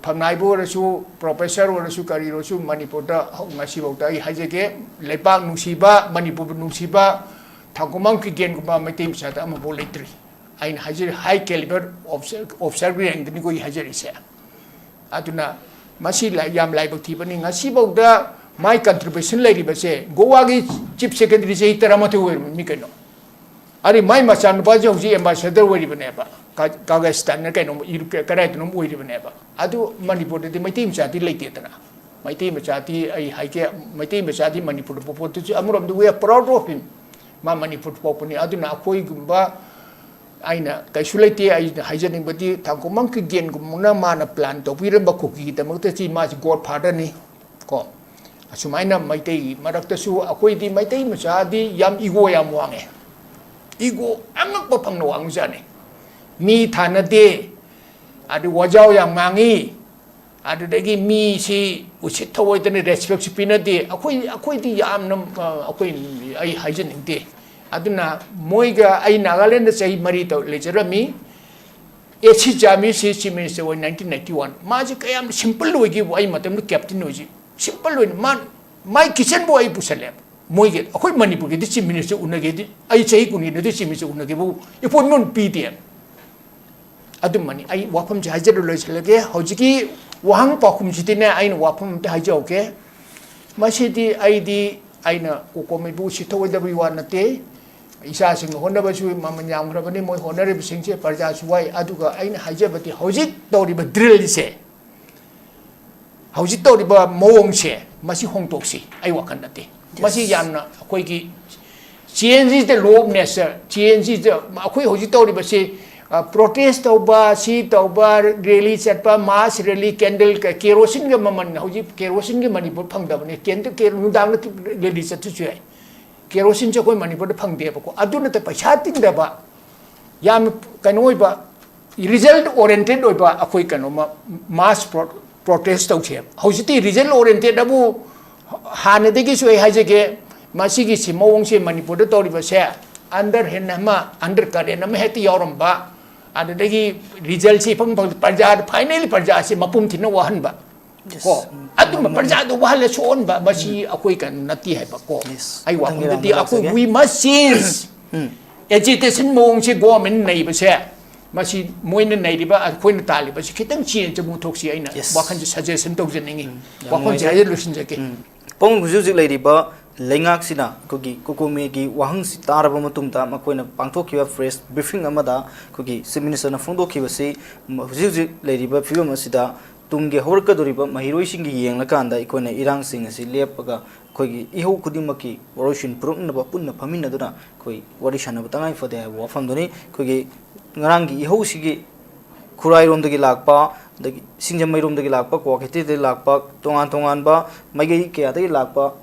ꯐꯝꯅꯥꯏꯕ ꯑꯣꯏꯔꯁꯨ, ꯄ꯭ꯔꯣꯐꯦꯁꯔ ꯑꯣꯏꯔꯁꯨ, ꯀꯔꯤ ꯑꯣꯏꯔꯁꯨ, ꯃꯅꯤꯄꯨꯔꯗ ꯍꯧ-, ꯉꯁꯤꯐꯥꯎꯗ ꯑꯩ ꯍꯥꯏꯖꯒꯦ, ꯂꯩꯄꯥꯛ ꯅꯨꯡꯁꯤꯕ, ꯃꯅꯤꯄꯨꯔꯕꯨ ꯅꯨꯡꯁꯤꯕ ꯊꯥꯡꯀꯣꯃꯥꯡ ꯀꯤꯒꯦꯟꯒꯨꯝꯕ ꯃꯩꯇꯩ ꯃꯆꯥꯗ ꯑꯃꯐꯥꯎ ꯂꯩꯇ꯭ꯔꯤ꯫ ꯑꯩꯅ ꯍꯥꯏꯖꯔꯤ, ꯍꯥꯏ ꯀꯦꯂꯤꯕꯔ ꯑꯣꯐꯤꯁꯥꯔ, ꯑꯣꯐꯤꯁꯥꯔꯒꯤ ꯔꯦꯡꯗꯅꯤꯀꯣ ꯑꯩ ꯍꯥꯏꯖꯔꯤꯁꯦ꯫ ꯑꯗꯨꯅ ꯃꯁꯤ ꯂꯥꯏ-, ꯌꯥꯝ ꯂꯥꯏꯕꯛ ꯊꯤꯕꯅꯤ꯫ ꯉꯁꯤꯐꯥꯎꯗ ꯃꯥꯏ ꯀꯟꯇ꯭ꯔꯤꯕ꯭ꯌꯨꯁꯟ ꯂꯩꯔꯤꯕꯁꯦ, ꯒꯣꯋꯥꯒꯤ ꯆꯤꯐ ꯁꯦꯀ꯭ꯔꯦꯇꯔꯤ ꯆꯍꯤ ꯇꯔꯥꯃꯥꯊꯣꯏ ꯑꯣꯏꯔꯝꯃꯤ ꯀꯩꯅꯣ꯫ ꯑꯗꯩ ꯃꯥꯏ ꯃꯆꯥꯅꯨꯄꯥꯁꯦ ꯍꯧꯖꯤꯛ ꯑꯦꯝꯕꯥꯁꯦꯗꯔ ꯑꯣꯏꯔꯤꯕꯅꯦꯕ, ꯀꯥ-, ꯀꯥꯒꯁꯇꯥꯟꯅ ꯀꯩꯅꯣꯝ, ꯏꯔꯨ-, ꯀ-, ꯀꯗꯥꯏꯗꯅꯣꯝ ꯑꯣꯏꯔꯤꯕꯅꯦꯕ꯫ ꯑꯗꯨ ꯃꯅꯤꯄꯨꯔꯗꯗꯤ ꯃꯩꯇꯩ ꯃꯆꯥꯗꯤ ꯂꯩꯇꯦꯗꯅ꯫ ꯃꯩꯇꯩ ꯃꯆꯥꯗꯤ ꯑꯩ ꯍꯥꯏꯒꯦ, ꯃꯩꯇꯩ ꯃꯆꯥꯗꯤ ꯃꯅꯤꯄꯨꯔꯗ ꯄꯣꯛꯄꯗꯨꯁꯨ ꯑꯃꯔꯣꯝꯗ we are proud of him꯫ ꯃꯥ ꯃꯅꯤꯄꯨꯔꯗ ꯄꯣꯛꯄꯅꯤ꯫ ꯑꯗꯨꯅ ꯑꯩꯈꯣꯏꯒꯨꯝꯕ ꯑꯩꯅ ꯀꯩꯁꯨ ꯂꯩꯇꯦ꯫ ꯑꯩꯅ ꯍꯥꯏꯖꯅꯤꯡꯕꯗꯤ ꯊꯥꯡꯀꯣꯃꯥꯡ ꯀꯤꯒꯦꯟꯒꯨꯝꯕꯅ ꯃꯥꯅ ꯄ꯭ꯂꯥꯟ ꯇꯧꯕꯤꯔꯝꯕ ꯀꯨꯀꯤꯒꯤꯗꯃꯛꯇꯗꯤ ꯃꯥꯁꯤ ꯒꯣꯗ ꯐꯥꯗꯔꯅꯤ꯫ ꯀꯣ, ꯑꯁꯨꯃꯥꯏꯅ ꯃꯩꯇꯩꯒꯤ ꯃꯔꯛꯇꯁꯨ ꯑꯩꯈꯣꯏꯗꯤ ꯃꯩꯇꯩ ꯃꯆꯥꯗꯤ ꯌꯥꯝ ꯏꯒꯣ ꯌꯥꯝ ꯋꯥꯡꯉꯦ꯫ ꯏꯒꯣ ꯑꯉꯛꯄ ꯐꯪꯅ ꯋꯥꯡꯖꯥꯠꯅꯤ꯫ ꯃꯤ ꯊꯥꯅꯗꯦ, ꯑꯗꯨ ꯋꯥꯖꯥꯎ ꯌꯥꯝ ꯉꯥꯡꯉꯤ, ꯑꯗꯨꯗꯒꯤ ꯃꯤꯁꯤ ꯎꯁꯤꯠ ꯊꯑꯣꯏꯗꯅ ꯔꯦꯁꯄꯦꯛꯁꯨ ꯄꯤꯅꯗꯦ꯫ ꯑꯩꯈꯣꯏ, ꯑꯩꯈꯣꯏꯗꯤ ꯌꯥꯝꯅ, ꯑ, ꯑꯩꯈꯣꯏ, ꯑꯩ ꯍꯥꯏꯖꯅꯤꯡꯗꯦ꯫ ꯑꯗꯨꯅ ꯃꯣꯏꯒ ꯑꯩ ꯅꯥꯒꯥꯂꯦꯟꯗ ꯆꯍꯤ ꯃꯔꯤ ꯇꯧ-, ꯂꯩꯖꯔꯝꯃꯤ꯫ ꯑꯦ ꯁꯤ ꯖꯥꯃꯤꯁꯤ ꯆꯤꯐ ꯃꯤꯅꯤꯁꯇꯔ ꯑꯣꯏ ꯅꯥꯏꯟꯇꯤꯟ ꯅꯥꯏꯟꯇꯤ ꯋꯥꯟ꯫ ꯃꯥꯁꯤ ꯀꯌꯥꯝ ꯁꯤꯝꯄꯜ ꯑꯣꯏꯈꯤꯕ, ꯑꯩ ꯃꯇꯝꯗꯨ ꯀꯦꯞꯇꯦꯟ ꯑꯣꯏꯁꯤ꯫ ꯁꯤꯝꯄꯜ ꯑꯣꯏꯅ ꯃꯥ, ꯃꯥꯏ ꯀꯤꯆꯟꯕꯨ ꯑꯩ ꯄꯨꯁꯜꯂꯦ꯫ ꯃꯣꯏꯒꯤ, ꯑꯩꯈꯣꯏ ꯃꯅꯤꯄꯨꯔꯒꯤꯗꯤ ꯆꯤꯐ ꯃꯤꯅꯤꯁꯇꯔ ꯎꯅꯒꯦꯗꯤ, ꯑꯩ ꯆꯍꯤ ꯀꯨꯟꯅꯤꯗꯗꯤ ꯆꯤꯐ ꯃꯤꯅꯤꯁꯇꯔ ꯎꯅꯒꯦꯕꯨ appointment ꯄꯤꯗꯦ꯫ ꯑꯗꯨꯝꯕꯅꯤ꯫ ꯑꯩ ꯋꯥꯐꯝꯁꯦ ꯍꯥꯏꯖꯔ ꯂꯣꯏꯁꯤꯜꯂꯒꯦ꯫ ꯍꯧꯖꯤꯛꯀꯤ ꯋꯥꯍꯪ ꯄꯥꯎꯈꯨꯝꯁꯤꯗꯤꯅꯦ, ꯑꯩꯅ ꯋꯥꯐꯝ ꯑꯝꯇ ꯍꯥꯏꯖꯍꯧꯒꯦ꯫ ꯃꯁꯤꯗꯤ ꯑꯩꯗꯤ, ꯑꯩꯅ ꯀꯣꯀꯣꯃꯤꯕꯨ ꯎꯁꯤꯠ ꯊꯑꯣꯏꯗꯕꯒꯤ ꯋꯥ ꯅꯠꯇꯦ꯫ ꯏꯆꯥꯁꯤꯡꯅ ꯍꯣꯠꯅꯕꯁꯨ ꯃꯃꯜ ꯌꯥꯝꯈ꯭ꯔꯕꯅꯤ, ꯃꯣꯏ ꯍꯣꯠꯅꯔꯤꯕꯁꯤꯡꯁꯦ ꯄ꯭ꯔꯖꯥꯁꯨ ꯋꯥꯏ꯫ ꯑꯗꯨꯒ ꯑꯩꯅ ꯍꯥꯏꯖꯕꯗꯤ ꯍꯧꯖꯤꯛ ꯇꯧꯔꯤꯕ ꯗ꯭ꯔꯤꯜꯁꯦ, ꯍꯧꯖꯤꯛ ꯇꯧꯔꯤꯕ ꯃꯑꯣꯡꯁꯦ, ꯃꯁꯤ ꯍꯣꯡꯗꯣꯛꯁꯤ, ꯑꯩ ꯋꯥꯈꯜ ꯅꯠꯇꯦ꯫ ꯃꯁꯤ ꯌꯥꯝꯅ ꯑꯩꯈꯣꯏꯒꯤ change is the law of nature, change is the, ꯑꯩꯈꯣꯏ ꯍꯧꯖꯤꯛ ꯇꯧꯔꯤꯕꯁꯤ, ꯑ, ꯄ꯭ꯔꯣꯇꯦꯁ ꯇꯧꯕ, ꯁꯤ ꯇꯧꯕ, ꯔꯦꯂꯤ ꯆꯠꯄ, ꯃꯥꯁ ꯔꯦꯂꯤ, ꯀꯦꯟꯗꯜ, ꯀꯦꯔꯣꯁꯤꯟꯒ ꯃꯃꯜ, ꯍꯧꯖꯤꯛ ꯀꯦꯔꯣꯁꯤꯟꯒꯤ ꯃꯅꯤꯄꯨꯔ ꯐꯪꯗꯕꯅꯤ꯫ ꯀꯦꯟꯗꯜ, ꯀꯦ-, ꯅꯨꯡꯗꯥꯡꯗ ꯔꯦꯂꯤ ꯆꯠꯇ꯭ꯔꯁꯨ ꯌꯥꯏ꯫ ꯀꯦꯔꯣꯁꯤꯟꯁꯦ ꯑꯩꯈꯣꯏ ꯃꯅꯤꯄꯨꯔꯗ ꯐꯪꯗꯦꯕꯀꯣ꯫ ꯑꯗꯨ ꯅꯠꯇ ꯄꯩꯁꯥ ꯇꯤꯡꯗꯕ, ꯌꯥꯝꯅ ꯀꯩꯅꯣ ꯑꯣꯏꯕ, result oriented ꯑꯣꯏꯕ ꯑꯩꯈꯣꯏ ꯀꯩꯅꯣꯃ mass pro- protest ꯇꯧꯁꯦꯕ꯫ ꯍꯧꯖꯤꯛꯇꯤ result oriented ꯑꯕꯨ ꯍꯥꯟꯅꯗꯒꯤꯁꯨ ꯑꯩ ꯍꯥꯏꯖꯒꯦ, ꯃꯁꯤꯒꯤꯁꯤ ꯃꯑꯣꯡꯁꯦ ꯃꯅꯤꯄꯨꯔꯗ ꯇꯧꯔꯤꯕꯁꯦ underhand ꯑꯃ, undercurrent ꯑꯃ ꯍꯦꯛꯇ ꯌꯥꯎꯔꯝꯕ, ꯑꯗꯨꯗꯒꯤ resultꯁꯤ ꯏꯐꯪ ꯐꯪ ꯄ꯭ꯔꯖꯥꯗ, finally ꯄ꯭ꯔꯖꯥꯁꯤ ꯃꯄꯨꯝ ꯊꯤꯟꯅ ꯋꯥꯍꯟꯕ꯫ ꯀꯣ, ꯑꯗꯨꯝꯕ ꯄ꯭ꯔꯖꯥꯗ ꯋꯥꯍꯜꯂ ꯁꯣꯛꯍꯟꯕ, ꯃꯁꯤ ꯑꯩꯈꯣꯏ ꯀꯩꯅꯣ ꯅꯠꯇꯦ ꯍꯥꯏꯕ꯫ ꯀꯣ, ꯑꯩ ꯋꯥꯐꯝꯗꯗꯤ ꯑꯩꯈꯣꯏ we must change꯫ Agitation ꯃꯑꯣꯡꯁꯦ government ꯅꯩꯕꯁꯦ, ꯃꯁꯤ ꯃꯣꯏꯅ ꯅꯩꯔꯤꯕ, ꯑꯩꯈꯣꯏꯅ ꯇꯥꯜꯂꯤꯕꯁꯤ ꯈꯤꯇꯪ change ꯑꯃꯨꯛ ꯊꯣꯛꯁꯤ꯫ ꯑꯩꯅ ꯋꯥꯈꯜꯁꯦ suggestion ꯇꯧꯖꯅꯤꯡꯉꯤ꯫ ꯋꯥꯐꯝꯁꯦ ꯍꯥꯏꯖ ꯂꯣꯏꯁꯤꯟꯖꯒꯦ꯫ ꯄꯥꯕꯨꯡ, ꯍꯧꯖꯤꯛ ꯍꯧꯖꯤꯛ ꯂꯩꯔꯤꯕ ꯂꯩꯉꯥꯛꯁꯤꯅ ꯑꯩꯈꯣꯏꯒꯤ ꯀꯣꯀꯣꯃꯤꯒꯤ ꯋꯥꯍꯪꯁꯤ ꯇꯥꯔꯕ ꯃꯇꯨꯡꯗ ꯃꯈꯣꯏꯅ ꯄꯥꯡꯊꯣꯛꯈꯤꯕ press briefing ꯑꯃꯗ ꯑꯩꯈꯣꯏꯒꯤ Chief Minister ꯅ ꯐꯣꯡꯗꯣꯛꯈꯤꯕꯁꯤ, ꯍꯧꯖꯤꯛ ꯍꯧꯖꯤꯛ ꯂꯩꯔꯤꯕ ꯐꯤꯕꯝ ꯑꯁꯤꯗ ꯇꯨꯡꯒꯤ ꯍꯧꯔꯛꯀꯗꯧꯔꯤꯕ ꯃꯍꯩꯔꯣꯏꯁꯤꯡꯒꯤ ꯌꯦꯡꯂꯀꯥꯟꯗ ꯑꯩꯈꯣꯏꯅ ꯏꯔꯥꯡꯁꯤꯡ ꯑꯁꯤ ꯂꯦꯞꯄꯒ ꯑꯩꯈꯣꯏꯒꯤ ꯏꯍꯧ ꯈꯨꯗꯤꯡꯃꯛꯀꯤ ꯋꯥꯔꯣꯏꯁꯤꯟ ꯄꯨꯔꯛꯅꯕ ꯄꯨꯟꯅ ꯐꯝꯃꯤꯟꯅꯗꯨꯅ ꯑꯩꯈꯣꯏ ꯋꯥꯔꯤ ꯁꯥꯟꯅꯕ ꯇꯉꯥꯏ ꯐꯗꯦ ꯍꯥꯏꯕ ꯋꯥꯐꯝꯗꯨꯅꯤ꯫ ꯑꯩꯈꯣꯏꯒꯤ ꯉꯔꯥꯡꯒꯤ ꯏꯍꯧꯁꯤꯒꯤ ꯈꯨꯔꯥꯏꯔꯣꯝꯗꯒꯤ ꯂꯥꯛꯄ, ꯑꯗꯒꯤ ꯁꯤꯡꯖꯃꯩꯔꯣꯝꯗꯒꯤ ꯂꯥꯛꯄ, ꯀ꯭ꯋꯥꯀꯩꯊꯦꯜꯗꯒꯤ ꯂꯥꯛꯄ, ꯇꯣꯉꯥꯟ ꯇꯣꯉꯥꯟꯕ ꯃꯥꯏꯀꯩ ꯀꯌꯥꯗꯒꯤ ꯂꯥꯛꯄ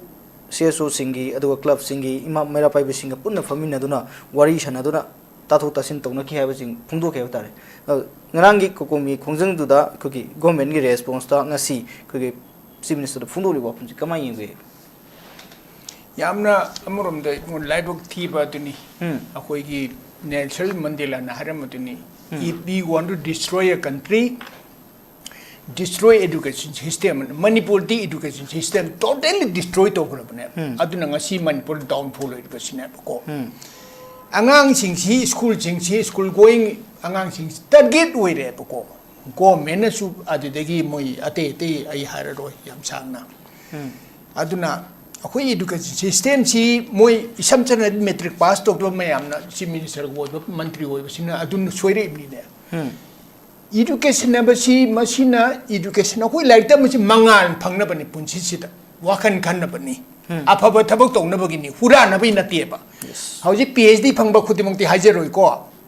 C S O ꯁꯤꯡꯒꯤ, ꯑꯗꯨꯒ club ꯁꯤꯡꯒꯤ, ꯏꯃꯥ ꯃꯩꯔꯥ ꯄꯥꯏꯕꯤꯁꯤꯡꯒ ꯄꯨꯟꯅ ꯐꯝꯃꯤꯟꯅꯗꯨꯅ ꯋꯥꯔꯤ ꯁꯥꯟꯅꯗꯨꯅ ꯇꯥꯊꯣꯛ ꯇꯥꯁꯤꯟ ꯇꯧꯅꯈꯤ ꯍꯥꯏꯕꯁꯤꯡ ꯐꯣꯡꯗꯣꯛꯈꯤ ꯍꯥꯏꯕ ꯇꯥꯔꯦ꯫ ꯑ, ꯉꯔꯥꯡꯒꯤ ꯀꯣꯀꯣꯃꯤ ꯈꯣꯡꯖꯪꯗꯨꯗ ꯑꯩꯈꯣꯏꯒꯤ government ꯀꯤ response ꯇ ꯉꯁꯤ ꯑꯩꯈꯣꯏꯒꯤ Chief Minister ꯗ ꯐꯣꯡꯗꯣꯛꯂꯤꯕ ꯋꯥꯐꯝꯁꯤ ꯀꯃꯥꯏꯅ ꯌꯦꯡꯕꯤꯒꯦ? ꯌꯥꯝꯅ ꯑꯃꯔꯣꯝꯗ ꯑꯩꯉꯣꯟꯗ ꯂꯥꯏꯕꯛ ꯊꯤꯕ ꯑꯗꯨꯅꯤ꯫ ꯑꯩꯈꯣꯏꯒꯤ Nelson Mandela ꯅ ꯍꯥꯏꯔꯝꯕꯗꯨꯅꯤ, "If we want to destroy a country, destroy education system." ꯃꯅꯤꯄꯨꯔꯗꯤ education system totally destroy ꯇꯧꯈ꯭ꯔꯕꯅꯦ꯫ ꯑꯗꯨꯅ ꯉꯁꯤ ꯃꯅꯤꯄꯨꯔ downfall ꯑꯣꯏꯔꯤꯕꯁꯤꯅꯦꯕꯀꯣ꯫ ꯑꯉꯥꯡꯁꯤꯡꯁꯤ, school ꯁꯤꯡꯁꯤ, school going ꯑꯉꯥꯡꯁꯤꯡꯁꯤ target ꯑꯣꯏꯔꯦꯕꯀꯣ꯫ Government ꯅꯁꯨ ꯑꯗꯨꯗꯒꯤ ꯃꯣꯏ ꯑꯇꯩ ꯑꯇꯩ ꯑꯩ ꯍꯥꯏꯔꯔꯣꯏ ꯌꯥꯝ ꯁꯥꯡꯅ꯫ ꯑꯗꯨꯅ ꯑꯩꯈꯣꯏ education system ꯁꯤ ꯃꯣꯏ ꯏꯁꯝ ꯁꯝꯅ matric pass ꯇꯧꯗꯕ ꯃꯌꯥꯝꯅ Chief Minister ꯑꯣꯏꯕ, ꯃꯟꯇ꯭ꯔꯤ ꯑꯣꯏꯕꯁꯤꯅ ꯑꯗꯨꯅ ꯁꯣꯏꯔꯛꯏꯕꯅꯤꯅꯦ꯫ Education ꯍꯥꯏꯕꯁꯤ, ꯃꯁꯤꯅ education, ꯑꯩꯈꯣꯏ ꯂꯥꯏꯔꯤꯛ ꯇꯝꯕꯁꯤ ꯃꯉꯥꯜ ꯐꯪꯅꯕꯅꯤ, ꯄꯨꯟꯁꯤꯁꯤꯗ ꯋꯥꯈꯜ ꯈꯟꯅꯕꯅꯤ, ꯑꯐꯕ ꯊꯕꯛ ꯇꯧꯅꯕꯒꯤꯅꯤ, ꯍꯨꯔꯥꯟꯅꯕꯒꯤ ꯅꯠꯇꯦꯕ꯫ ꯍꯧꯖꯤꯛ P H D ꯐꯪꯕ ꯈꯨꯗꯤꯡꯃꯛꯇꯤ ꯍꯥꯏꯖꯔꯣꯏꯀꯣ,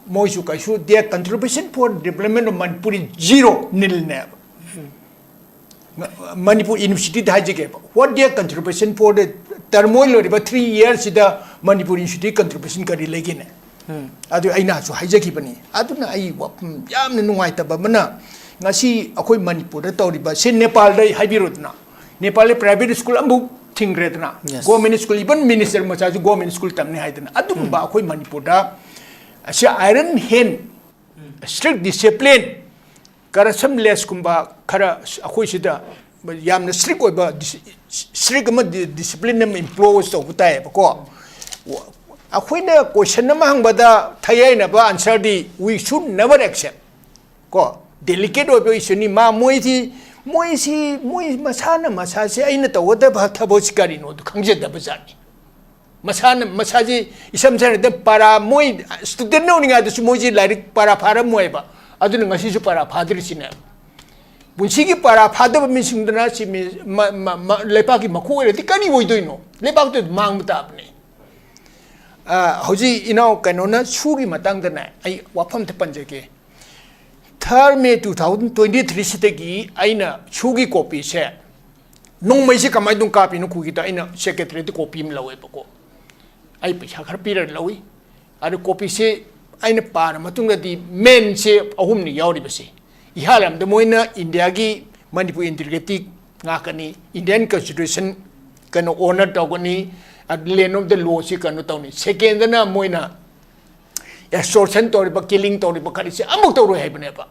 ꯃꯣꯏꯁꯨ ꯀꯩꯁꯨ, their contribution for development of Manipur is zero, nil ꯅꯦꯕ꯫ Manipur University the ꯍꯥꯏꯖꯒꯦꯕ, what their contribution for the turmoil ꯑꯣꯏꯔꯤꯕ three years ꯁꯤꯗ ꯃꯅꯤꯄꯨꯔ University contribution ꯀꯔꯤ ꯂꯩꯒꯦꯅꯦ? ꯎꯝ, ꯑꯗꯨ ꯑꯩꯅꯁꯨ ꯍꯥꯏꯖꯈꯤꯕꯅꯤ꯫ ꯑꯗꯨꯅ ꯑꯩ ꯋꯥꯐꯝ ꯌꯥꯝꯅ ꯅꯨꯡꯉꯥꯏꯇꯕ ꯑꯃꯅ, ꯉꯁꯤ ꯑꯩꯈꯣꯏ ꯃꯅꯤꯄꯨꯔꯗ ꯇꯧꯔꯤꯕ ꯁꯤ, ꯅꯦꯄꯥꯜꯗ ꯑꯩ ꯍꯥꯏꯕꯤꯔꯣꯗꯅ, ꯅꯦꯄꯥꯜꯗ private school ꯑꯃꯐꯥꯎ ꯊꯤꯡꯈ꯭ꯔꯦꯗꯅ, Yes. Government school, even minister ꯃꯆꯥꯁꯨ government school ꯇꯝꯅꯤ ꯍꯥꯏꯗꯅ꯫ ꯑꯗꯨꯒꯨꯝꯕ ꯑꯩꯈꯣꯏ ꯃꯅꯤꯄꯨꯔꯗ ꯑꯁꯤ iron hand, strict discipline, corruption less ꯀꯨꯝꯕ ꯈꯔ ꯑꯩꯈꯣꯏ ꯁꯤꯗ ꯌꯥꯝꯅ strict ꯑꯣꯏꯕ, strict ꯑꯃ, discipline ꯑꯃ impose ꯇꯧꯕ ꯇꯥꯏꯌꯦꯕꯀꯣ꯫ ꯑꯩꯈꯣꯏꯅ question ꯑꯃ ꯍꯪꯕꯗ ꯊꯩ ꯍꯥꯏꯅꯕ answer D we should never accept꯫ ꯀꯣ, delicate ꯑꯣꯏꯕ issue ꯅꯤ꯫ ꯃꯥ, ꯃꯣꯏꯁꯤ, ꯃꯣꯏꯁꯤ, ꯃꯣꯏ ꯃꯁꯥꯅ ꯃꯁꯥꯁꯦ ꯑꯩꯅ ꯇꯧꯒꯗꯕ ꯊꯕꯛꯁꯤ ꯀꯔꯤꯅꯣꯗꯨ ꯈꯪꯖꯗꯕ ꯖꯥꯠꯅꯤ꯫ ꯃꯁꯥꯅ ꯃꯁꯥꯁꯤ, ꯏꯁꯝ ꯁꯝꯅ ꯍꯥꯏꯔꯕꯗ, ꯄꯔꯥ, ꯃꯣꯏ student ꯑꯣꯏꯔꯤꯉꯩꯗꯁꯨ ꯃꯣꯏꯁꯤ ꯂꯥꯏꯔꯤꯛ ꯄꯔꯥ ꯐꯥꯔꯝꯃꯣꯏꯕ꯫ ꯑꯗꯨꯅ ꯉꯁꯤꯁꯨ ꯄꯔꯥ ꯐꯥꯗ꯭ꯔꯤꯁꯤꯅꯦ꯫ ꯄꯨꯟꯁꯤꯒꯤ ꯄꯔꯥ ꯐꯥꯗꯕ ꯃꯤꯁꯤꯡꯗꯨꯅ ꯁꯤ ꯃꯤ-, ꯃ-, ꯃ-, ꯃ-, ꯂꯩꯄꯥꯛꯀꯤ ꯃꯀꯣꯛ ꯑꯣꯏꯔꯗꯤ ꯀꯔꯤ ꯑꯣꯏꯗꯣꯏꯅꯣ? ꯂꯩꯄꯥꯛꯇꯨ ꯃꯥꯡꯕ ꯇꯥꯕꯅꯤ꯫ ꯑ, ꯍꯧꯖꯤꯛ ꯏꯅꯥꯎ ꯀꯩꯅꯣꯅ ꯁꯨꯒꯤ ꯃꯇꯥꯡꯗꯅꯦ, ꯑꯩ ꯋꯥꯐꯝ ꯑꯝꯇ ꯄꯟꯖꯒꯦ꯫ Third May two thousand twenty three ꯁꯤꯗꯒꯤ ꯑꯩꯅ ꯁꯨꯒꯤ copy ꯁꯦ, ꯅꯣꯡꯃꯩꯁꯦ ꯀꯃꯥꯏꯅ ꯑꯗꯨꯝ ꯀꯥꯞꯄꯤꯅꯣ ꯈꯨꯒꯤꯗ ꯑꯩꯅ secretary ꯗ copy ꯑꯃ ꯂꯧꯋꯦꯕꯀꯣ꯫ ꯑꯩ ꯄꯩꯁꯥ ꯈꯔ ꯄꯤꯔꯒ ꯂꯧꯏ꯫ ꯑꯗꯨ copy ꯁꯦ ꯑꯩꯅ ꯄꯥꯔ ꯃꯇꯨꯡꯗꯗꯤ main ꯁꯦ ꯑꯍꯨꯝꯅꯤ ꯌꯥꯎꯔꯤꯕꯁꯦ꯫ ꯏꯍꯥꯟ ꯍꯥꯟꯕꯗ ꯃꯣꯏꯅ India ꯒꯤ ꯃꯅꯤꯄꯨꯔ integrity ꯉꯥꯛꯀꯅꯤ, Indian Constitution ꯀꯩꯅꯣ honour ꯇꯧꯒꯅꯤ, ꯑꯗꯨ land of the law ꯁꯤ ꯀꯩꯅꯣ ꯇꯧꯅꯤ꯫ Second ꯗꯅ ꯃꯣꯏꯅ extortion ꯇꯧꯔꯤꯕ, killing ꯇꯧꯔꯤꯕ ꯀꯔꯤꯁꯦ ꯑꯃꯨꯛ ꯇꯧꯔꯣꯏ ꯍꯥꯏꯕꯅꯦꯕ꯫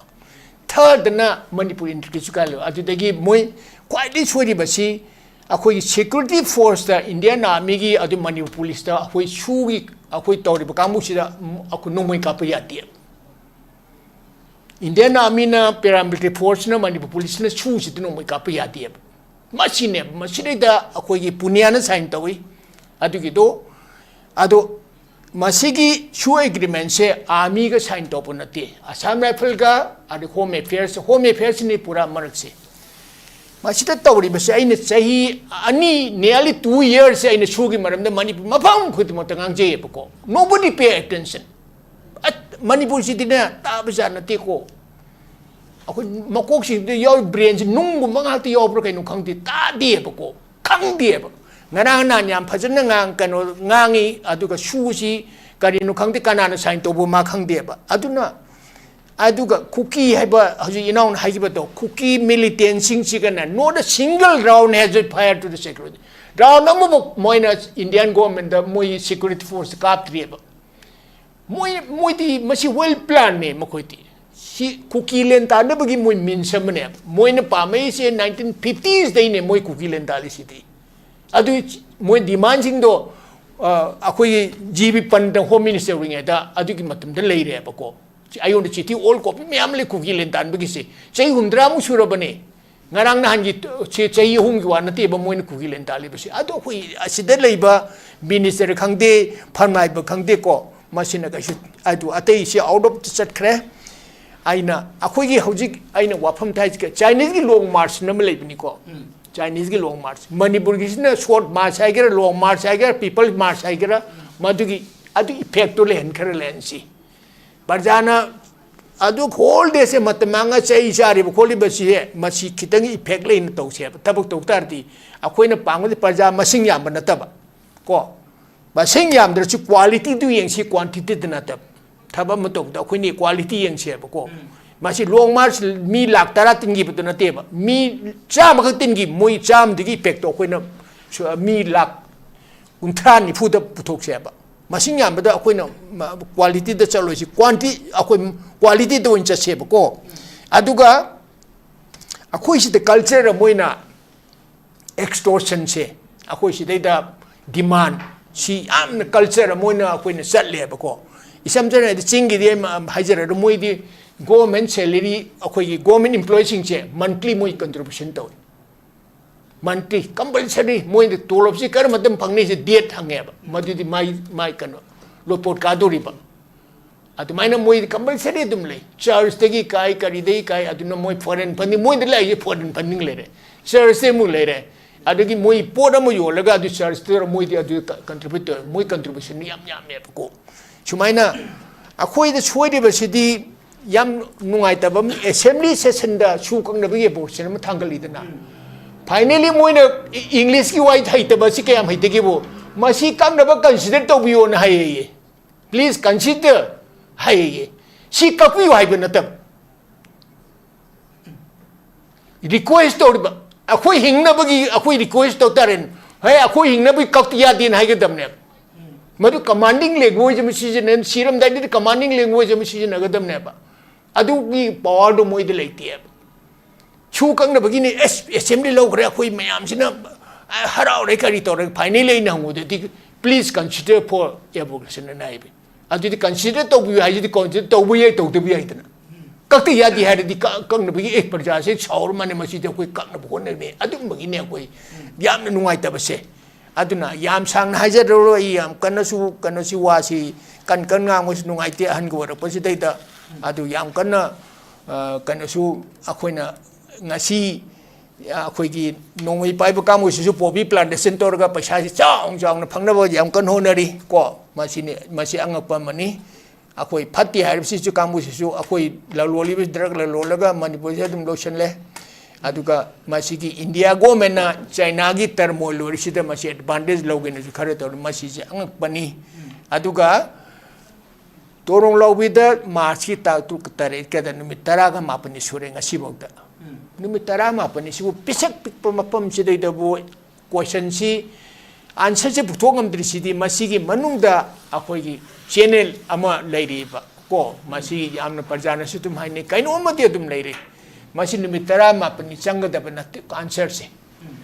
Third ꯗꯅ ꯃꯅꯤꯄꯨꯔ integrity ꯁꯨ ꯀꯥꯏ ꯂꯩꯕ꯫ ꯑꯗꯨꯗꯒꯤ ꯃꯣꯏ ꯈ꯭ꯋꯥꯏꯗꯒꯤ ꯁꯣꯏꯔꯤꯕꯁꯤ ꯑꯩꯈꯣꯏꯒꯤ security force ꯇ, Indian Army ꯒꯤ, ꯑꯗꯨ ꯃꯅꯤꯄꯨꯔ police ꯇ ꯑꯩꯈꯣꯏ ꯁꯨꯒꯤ, ꯑꯩꯈꯣꯏ ꯇꯧꯔꯤꯕ ꯀꯥꯡꯕꯨꯁꯤꯗ ꯑꯩꯈꯣꯏ ꯅꯣꯡꯃꯩ ꯀꯥꯞꯄ ꯌꯥꯗꯦ꯫ Indian Army ꯅ paramilitary force ꯅ ꯃꯅꯤꯄꯨꯔ police ꯅ ꯁꯨꯁꯤꯗ ꯅꯣꯡꯃꯩ ꯀꯥꯞꯄ ꯌꯥꯗꯦꯕ꯫ ꯃꯁꯤꯅꯦꯕ, ꯃꯁꯤꯗꯩꯗ ꯑꯩꯈꯣꯏꯒꯤ ꯄꯨꯅꯤꯌꯥꯅ sign ꯇꯧꯏ꯫ ꯑꯗꯨꯒꯤꯗꯣ, ꯑꯗꯣ ꯃꯁꯤꯒꯤ ꯁꯨ agreement ꯁꯦ army ꯒ sign ꯇꯧꯕ ꯅꯠꯇꯦ, Assam Rifle ꯒ ꯑꯗꯩ Home Affairs, Home Affairs ꯅꯤ ꯄꯨꯔꯥ ꯃꯔꯛꯁꯦ꯫ ꯃꯁꯤꯗ ꯇꯧꯔꯤꯕꯁꯦ ꯑꯩꯅ ꯆꯍꯤ ꯑꯅꯤ, nearly two years ꯁꯦ ꯑꯩꯅ ꯁꯨꯒꯤ ꯃꯔꯝꯗ ꯃꯅꯤꯄꯨꯔ ꯃꯐꯝ ꯈꯨꯗꯤꯡꯃꯛꯇ ꯉꯥꯡꯖꯩꯌꯦꯕꯀꯣ꯫ Nobody pay attention꯫ ꯑꯠ, ꯃꯅꯤꯄꯨꯔꯁꯤꯗꯤꯅꯦ, ꯇꯥꯕ ꯖꯥꯠ ꯅꯠꯇꯦꯀꯣ꯫ ꯑꯩꯈꯣꯏ ꯃꯀꯣꯛꯁꯤꯗ ꯌꯥꯎꯔꯤ brain ꯁꯤ ꯅꯨꯡꯒꯨꯝꯕ ꯉꯥꯛꯇ ꯌꯥꯎꯕ꯭ꯔꯥ ꯀꯩꯅꯣ ꯈꯪꯗꯦ, ꯇꯥꯗꯦꯕꯀꯣ, ꯈꯪꯗꯦꯕ꯫ ꯉꯔꯥꯡ ꯅꯍꯥꯟ ꯌꯥꯝ ꯐꯖꯅ ꯉꯥꯡ-, ꯀꯩꯅꯣ ꯉꯥꯡꯉꯤ, ꯑꯗꯨꯒ ꯁꯨꯁꯤ ꯀꯔꯤꯅꯣ ꯈꯪꯗꯦ, ꯀꯅꯥꯅ sign ꯇꯧꯕ ꯃꯥ ꯈꯪꯗꯦꯕ꯫ ꯑꯗꯨꯅ, ꯑꯗꯨꯒ ꯀꯨꯀꯤ ꯍꯥꯏꯕ ꯍꯧꯖꯤꯛ ꯏꯅꯥꯎꯅ ꯍꯥꯏꯈꯤꯕꯗꯣ, ꯀꯨꯀꯤ militantꯁꯤꯡꯁꯤꯒꯅ not a single round has been fired to the security. Round ꯑꯃꯐꯥꯎ ꯃꯣꯏꯅ Indian governmentꯇ ꯃꯣꯏ security force ꯀꯥꯞꯇ꯭ꯔꯤꯑꯕ꯫ ꯃꯣꯏ, ꯃꯣꯏꯗꯤ ꯃꯁꯤ well planꯅꯦ ꯃꯈꯣꯏꯗꯤ꯫ ꯁꯤ ꯀꯨꯀꯤ ꯂꯦꯟ ꯇꯥꯟꯅꯕꯒꯤ ꯃꯣꯏ means ꯑꯃꯅꯦꯕ꯫ ꯃꯣꯏꯅ ꯄꯥꯝꯃꯛꯏꯁꯦ nineteen fiftiesꯗꯩꯅꯦ ꯃꯣꯏ ꯀꯨꯀꯤ ꯂꯦꯟ ꯇꯥꯜꯂꯤꯁꯤꯗꯤ꯫ ꯑꯗꯨ ꯃꯣꯏ demandꯁꯤꯡꯗꯣ, ꯑ, ꯑꯩꯈꯣꯏꯒꯤ G B Pant Home Minister ꯑꯣꯏꯔꯤꯉꯩꯗ ꯑꯗꯨꯒꯤ ꯃꯇꯝꯗ ꯂꯩꯔꯦꯕꯀꯣ꯫ ꯁꯤ ꯑꯩꯉꯣꯟꯗ ꯆꯤꯊꯤ all copy ꯃꯌꯥꯝ ꯂꯩ ꯀꯨꯀꯤ ꯂꯦꯟ ꯇꯥꯟꯕꯒꯤꯁꯦ꯫ ꯆꯍꯤ ꯍꯨꯝꯗ꯭ꯔꯥꯃꯨꯛ ꯁꯨꯔꯕꯅꯦ꯫ ꯉꯔꯥꯡ ꯅꯍꯥꯟꯒꯤ ꯆꯦ ꯆꯍꯤ ꯑꯍꯨꯝꯒꯤ ꯋꯥ ꯅꯠꯇꯦꯕ ꯃꯣꯏꯅ ꯀꯨꯀꯤ ꯂꯦꯟ ꯇꯥꯜꯂꯤꯕꯁꯤ꯫ ꯑꯗꯣ ꯑꯩꯈꯣꯏ ꯑꯁꯤꯗ ꯂꯩꯕ minister ꯈꯪꯗꯦ, ꯐꯝꯅꯥꯏꯕ ꯈꯪꯗꯦꯀꯣ, ꯃꯁꯤꯅ ꯀꯩꯁꯨ, ꯑꯗꯨ ꯑꯇꯩꯁꯤ out of ꯆꯠꯈ꯭ꯔꯦ꯫ ꯑꯩꯅ ꯑꯩꯈꯣꯏꯒꯤ ꯍꯧꯖꯤꯛ ꯑꯩꯅ ꯋꯥꯐꯝ ꯊꯥꯏꯁꯤꯒ Chineseꯀꯤ long march ꯑꯃ ꯂꯩꯕꯅꯤꯀꯣ꯫ Chineseꯀꯤ long march, ꯃꯅꯤꯄꯨꯔꯒꯤꯁꯤꯅ short march ꯍꯥꯏꯒꯦꯔꯥ, long march ꯍꯥꯏꯒꯦꯔꯥ, people march ꯍꯥꯏꯒꯦꯔꯥ, ꯃꯗꯨꯒꯤ ꯑꯗꯨ effectꯇꯣ ꯂꯩꯍꯟꯈ꯭ꯔ ꯂꯩꯍꯟꯁꯤ꯫ ꯄ꯭ꯔꯖꯥꯅ ꯑꯗꯨ whole dayꯁꯦ ꯃꯇꯝ ꯃꯥꯡꯉ ꯆꯩ ꯆꯥꯔꯤꯕ ꯈꯣꯠꯂꯤꯕꯁꯤꯁꯦ ꯃꯁꯤ ꯈꯤꯇꯪ effect ꯂꯩꯅ ꯇꯧꯁꯦꯕ꯫ ꯊꯕꯛ ꯇꯧ ꯇꯥꯔꯗꯤ ꯑꯩꯈꯣꯏꯅ ꯄꯥꯝꯒꯗꯤ ꯄ꯭ꯔꯖꯥ ꯃꯁꯤꯡ ꯌꯥꯝꯕ ꯅꯠꯇꯕ ꯀꯣ, ꯃꯁꯤꯡ ꯌꯥꯝꯗ꯭ꯔꯁꯨ qualityꯗꯨ ꯌꯦꯡꯁꯤ, quantityꯗ ꯅꯠꯇꯕ꯫ ꯊꯕꯛ ꯑꯃ ꯇꯧꯕꯗ ꯑꯩꯈꯣꯏꯅ quality ꯌꯦꯡꯁꯦꯕꯀꯣ꯫ ꯃꯁꯤ long march ꯃꯤ ꯂꯥꯛ ꯇꯔꯥ ꯇꯤꯟꯈꯤꯕꯗꯨ ꯅꯠꯇꯦꯕ, ꯃꯤ ꯆꯥꯝꯃꯈꯛ ꯇꯤꯟꯈꯤ, ꯃꯣꯏ ꯆꯥꯝꯃꯗꯨꯒꯤ effectꯇꯣ ꯑꯩꯈꯣꯏꯅ ꯁꯨ-, ꯃꯤ ꯂꯥꯛ ꯀꯨꯟꯊ꯭ꯔꯥ ꯅꯤꯐꯨꯗ ꯄꯨꯊꯣꯛꯁꯦꯕ꯫ ꯃꯁꯤꯡ ꯌꯥꯝꯕꯗ ꯑꯩꯈꯣꯏꯅ ꯃ-, qualityꯗ ꯆꯠꯂꯣꯏꯁꯤ, quanti-, ꯑꯩꯈꯣꯏ qualityꯗ ꯑꯣꯏꯅ ꯆꯠꯁꯦꯕꯀꯣ꯫ ꯑꯗꯨꯒ ꯑꯩꯈꯣꯏ ꯁꯤꯗ culture ꯑꯃ ꯑꯣꯏꯅ extortionꯁꯦ, ꯑꯩꯈꯣꯏ ꯁꯤꯗꯩꯗ demand ꯁꯤ ꯌꯥꯝꯅ culture ꯑꯃ ꯑꯣꯏꯅ ꯑꯩꯈꯣꯏꯅ ꯆꯠꯂꯦꯕꯀꯣ꯫ ꯏꯁꯝ ꯁꯝꯅ ꯍꯥꯏꯗꯤ ꯆꯤꯡꯒꯤꯗꯤ ꯑꯩ ꯃ-, ꯍꯥꯏꯖꯔꯒ ꯃꯣꯏꯗꯤ government salary, ꯑꯩꯈꯣꯏꯒꯤ government employeeꯁꯤꯡꯁꯦ monthly ꯃꯣꯏ contribution ꯇꯧꯏ꯫ Monthly compulsory ꯃꯣꯏꯗ ꯇꯣꯂꯣꯞꯁꯤ ꯀꯔꯝꯕ ꯃꯇꯝ ꯐꯪꯅꯤꯁꯦ date ꯍꯪꯉꯦꯕ꯫ ꯃꯗꯨꯗꯤ ꯃꯥꯏ, ꯃꯥꯏ ꯀꯩꯅꯣ, ꯂꯣꯄꯣꯠ ꯀꯥꯗꯣꯔꯤꯕ꯫ ꯑꯗꯨꯃꯥꯏꯅ ꯃꯣꯏꯗꯤ compulsory ꯑꯗꯨꯝ ꯂꯩ꯫ Churchꯇꯒꯤ ꯀꯥꯏ, ꯀꯔꯤꯗꯒꯤ ꯀꯥꯏ, ꯑꯗꯨꯅ ꯃꯣꯏ foreign funding, ꯃꯣꯏꯗ ꯂꯥꯛꯏꯁꯦ foreign funding ꯂꯩꯔꯦ, churchꯇꯩ ꯑꯃꯨꯛ ꯂꯩꯔꯦ, ꯑꯗꯒꯤ ꯃꯣꯏ ꯄꯣꯠ ꯑꯃ ꯌꯣꯜꯂꯒ ꯑꯗꯨ churchꯇ ꯃꯣꯏꯗꯤ ꯑꯗꯨ ꯀ-, contribute ꯇꯧꯋꯦ, ꯃꯣꯏ contribution ꯌꯥꯝ ꯌꯥꯝꯃꯦꯕꯀꯣ꯫ ꯁꯨꯃꯥꯏꯅ ꯑꯩꯈꯣꯏꯗ ꯁꯣꯏꯔꯤꯕꯁꯤꯗꯤ ꯌꯥꯝ ꯅꯨꯡꯉꯥꯏꯇꯕ ꯑꯃ, assembly sessionꯗ ꯁꯨ ꯀꯛꯅꯕꯒꯤ abortion ꯑꯃ ꯊꯥꯡꯒꯠꯂꯤꯗꯅ꯫ Finally ꯃꯣꯏꯅ ꯏ-, Englishꯀꯤ ꯋꯥꯍꯩ ꯍꯩꯇꯕ ꯑꯁꯤ ꯀꯌꯥꯝ ꯍꯩꯇꯒꯦꯕꯨ, "ꯃꯁꯤ ꯀꯛꯅꯕ consider ꯇꯧꯕꯤꯌꯣꯅ" ꯍꯥꯏꯌꯦꯌꯦ꯫ Please consider ꯍꯥꯏꯌꯦ꯫ ꯁꯤ ꯀꯛꯄꯤꯌꯨ ꯍꯥꯏꯕ ꯅꯠꯇꯕ꯫ Request ꯇꯧꯔꯤꯕ, ꯑꯩꯈꯣꯏ ꯍꯤꯡꯅꯕꯒꯤ ꯑꯩꯈꯣꯏ request ꯇꯧ ꯇꯥꯔꯦꯅꯦ꯫ ꯍꯦ, ꯑꯩꯈꯣꯏ ꯍꯤꯡꯅꯕꯒꯤ ꯀꯛꯇ ꯌꯥꯗꯦꯅ ꯍꯥꯏꯒꯗꯕꯅꯦꯕ꯫ ꯃꯗꯨ commanding language ꯑꯃ ꯁꯤꯖꯤꯟꯅꯩ, ꯁꯤꯔꯝꯗꯥꯏꯗꯗꯤ commanding language ꯑꯃ ꯁꯤꯖꯤꯟꯅꯒꯗꯕꯅꯦꯕ꯫ ꯑꯗꯨꯒꯤ powerꯗꯣ ꯃꯣꯏꯗ ꯂꯩꯇꯦꯕ꯫ ꯁꯨ ꯀꯛꯅꯕꯒꯤꯅꯤ, ꯑꯦꯁ, assembly ꯂꯧꯈ꯭ꯔꯦ, ꯑꯩꯈꯣꯏ ꯃꯌꯥꯝꯁꯤꯅ, ꯑ, ꯍꯔꯥꯎꯔꯦ, ꯀꯔꯤ ꯇꯧꯔꯦ, finally ꯑꯩꯅ ꯍꯪꯕꯗꯗꯤ, "Please consider for abolition" ꯑꯅ ꯍꯥꯏꯕ꯫ ꯑꯗꯨꯗꯤ consider ꯇꯧꯕꯤꯌꯨ ꯍꯥꯏꯁꯤꯗꯤ consider ꯇꯧꯕ ꯌꯥꯏ, ꯇꯧꯗꯕ ꯌꯥꯏꯗꯅ꯫ ꯀꯛꯇ ꯌꯥꯗꯦ ꯍꯥꯏꯔꯗꯤ ꯀ-, ꯀꯛꯅꯕꯒꯤ, "ꯑꯦ, ꯄ꯭ꯔꯖꯥꯁꯦ ꯁꯥꯎꯔ ꯃꯥꯅꯦ, ꯃꯁꯤꯗꯤ ꯑꯩꯈꯣꯏ ꯀꯛꯅꯕ ꯍꯣꯠꯅꯕꯅꯦ", ꯑꯗꯨꯝꯕꯒꯤꯅꯦ ꯑꯩꯈꯣꯏ ꯌꯥꯝꯅ ꯅꯨꯡꯉꯥꯏꯇꯕꯁꯦ꯫ ꯑꯗꯨꯅ ꯌꯥꯝ ꯁꯥꯡꯅ ꯍꯥꯏꯖꯔꯔꯣꯏ, ꯑꯩ ꯌꯥꯝ ꯀꯟꯅꯁꯨ, ꯀꯩꯅꯣꯁꯤ, ꯋꯥꯁꯤ ꯀꯟ ꯀꯟ ꯉꯥꯡꯕꯁꯨ ꯅꯨꯡꯉꯥꯏꯇꯦ ꯑꯍꯟꯒ ꯑꯣꯏꯔꯛꯄꯁꯤꯗꯩꯗ꯫ ꯑꯗꯨ ꯌꯥꯝ ꯀꯟꯅ, ꯑ, ꯀꯩꯅꯣꯁꯨ ꯑꯩꯈꯣꯏꯅ ꯉꯁꯤ ꯑꯩꯈꯣꯏꯒꯤ ꯅꯣꯡꯃꯩ ꯄꯥꯏꯕ ꯀꯥꯡꯕꯨꯁꯤꯁꯨ poppy plantation ꯇꯧꯔꯒ ꯄꯩꯁꯥꯁꯤ ꯆꯥꯎꯅ ꯆꯥꯎꯅ ꯐꯪꯅꯕ ꯌꯥꯝ ꯀꯟꯅ ꯍꯣꯠꯅꯔꯤ ꯀꯣ꯫ ꯃꯁꯤꯅꯤ, ꯃꯁꯤ ꯑꯉꯛꯄ ꯑꯃꯅꯤ꯫ ꯑꯩꯈꯣꯏ ꯐꯠꯇꯦ ꯍꯥꯏꯔꯤꯕꯁꯤꯁꯨ ꯀꯥꯡꯕꯨꯁꯤꯁꯨ ꯑꯩꯈꯣꯏ ꯂꯂꯣꯜꯂꯤꯕ drug ꯂꯂꯣꯜꯂꯒ ꯃꯅꯤꯄꯨꯔꯁꯦ ꯑꯗꯨꯝ ꯂꯣꯏꯁꯤꯜꯂꯦ꯫ ꯑꯗꯨꯒ ꯃꯁꯤꯒꯤ India governmentꯅ Chinaꯒꯤ turmoil ꯂꯣꯏꯔꯤꯁꯤꯗ ꯃꯁꯤ advantage ꯂꯧꯒꯦꯅꯁꯨ ꯈꯔ ꯇꯧꯔꯤ꯫ ꯃꯁꯤꯁꯦ ꯑꯉꯛꯄꯅꯤ꯫ ꯑꯗꯨꯒ ꯇꯣꯔꯣꯡ ꯂꯥꯎꯕꯤꯗ Marchꯀꯤ ꯇꯥꯡ ꯇꯔꯨꯛ ꯇꯔꯦꯠꯀꯗ ꯅꯨꯃꯤꯠ ꯇꯔꯥꯒ ꯃꯥꯄꯟꯅꯤ ꯁꯨꯔꯦ ꯉꯁꯤꯐꯥꯎꯗ꯫ ꯅꯨꯃꯤꯠ ꯇꯔꯥꯃꯥꯄꯟꯅꯤꯁꯤꯕꯨ ꯄꯤꯁꯛ ꯄꯤꯛꯄ ꯃꯐꯝꯁꯤꯗꯩꯗꯕꯨ questionꯁꯤ, answerꯁꯦ ꯄꯨꯊꯣꯛ ꯉꯝꯗ꯭ꯔꯤꯁꯤꯗꯤ ꯃꯁꯤꯒꯤ ꯃꯅꯨꯡꯗ ꯑꯩꯈꯣꯏꯒꯤ channel ꯑꯃ ꯂꯩꯔꯤꯕ ꯀꯣ, ꯃꯁꯤ ꯌꯥꯝꯅ ꯄ꯭ꯔꯖꯥꯅꯁꯨ ꯑꯗꯨꯝ ꯍꯥꯏꯅꯩ, ꯀꯩꯅꯣꯝꯃꯗꯤ ꯑꯗꯨꯝ ꯂꯩꯔꯤ꯫ ꯃꯁꯤ ꯅꯨꯃꯤꯠ ꯇꯔꯥꯃꯥꯄꯟꯅꯤ ꯆꯪꯒꯗꯕ ꯅꯠꯇꯦ answerꯁꯦ꯫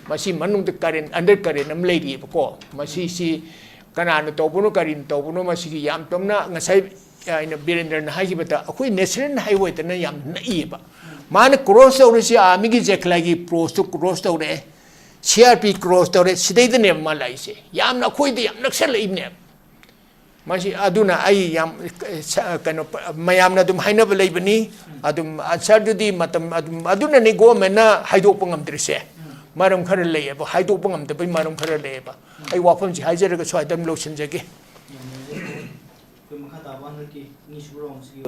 ꯃꯁꯤ ꯃꯅꯨꯡꯗ current, under current ꯑꯃ ꯂꯩꯔꯤꯑꯕꯀꯣ꯫ ꯃꯁꯤꯁꯤ ꯀꯅꯥꯅ ꯇꯧꯕꯅꯣ, ꯀꯔꯤꯅ ꯇꯧꯕꯅꯣ, ꯃꯁꯤꯒꯤ ꯌꯥꯝ ꯇꯝꯅ ꯉꯁꯥꯏ ꯑꯩꯅ ꯕꯤꯔꯦꯟꯗ꯭ꯔꯅ ꯍꯥꯏꯈꯤꯕꯗ ꯑꯩꯈꯣꯏ national highwayꯗꯅ ꯌꯥꯝ ꯅꯛꯏꯌꯦꯕ꯫ ꯃꯥꯅ cross ꯇꯧꯔꯤꯁꯤ ꯑꯥꯔꯃꯤꯒꯤ ꯖꯦꯈꯂꯥꯒꯤ postꯇꯨ cross ꯇꯧꯔꯛꯑꯦ, C R P cross ꯇꯧꯔꯦ, ꯁꯤꯗꯩꯗꯅꯦꯕ ꯃꯥ ꯂꯥꯛꯏꯁꯦ꯫ ꯌꯥꯝꯅ ꯑꯩꯈꯣꯏꯗ ꯌꯥꯝ ꯅꯛꯁꯜꯂꯛꯏꯕꯅꯦꯕ꯫ ꯃꯁꯤ ꯑꯗꯨꯅ ꯑꯩ ꯌꯥꯝ, ꯑ, ꯀꯩꯅꯣ, ꯃꯌꯥꯝꯅ ꯑꯗꯨꯝ ꯍꯥꯏꯅꯕ ꯂꯩꯕꯅꯤ꯫ ꯑꯗꯨꯝ answerꯗꯨꯗꯤ ꯃꯇꯝ ꯑꯗꯨꯝ, ꯑꯗꯨꯅꯅꯤ governmentꯅ ꯍꯥꯏꯗꯣꯛꯄ ꯉꯝꯗ꯭ꯔꯤꯁꯦ꯫ ꯃꯔꯝ ꯈꯔ ꯂꯩꯌꯦꯕ, ꯍꯥꯏꯗꯣꯛꯄ ꯉꯝꯗꯕꯒꯤ ꯃꯔꯝ ꯈꯔ ꯂꯩꯌꯦꯕ꯫ ꯑꯩ ꯋꯥꯐꯝꯁꯤ ꯍꯥꯏꯖꯔꯒ ꯁ꯭ꯋꯥꯏꯗ ꯑꯗꯨꯝ ꯂꯣꯏꯁꯤꯟꯖꯒꯦ꯫ ꯑꯩꯈꯣꯏ ꯃꯈꯥ ꯇꯥꯕ ꯍꯟꯗꯛꯀꯤ ꯑꯅꯤꯁꯨꯕ roundꯁꯤꯒꯤ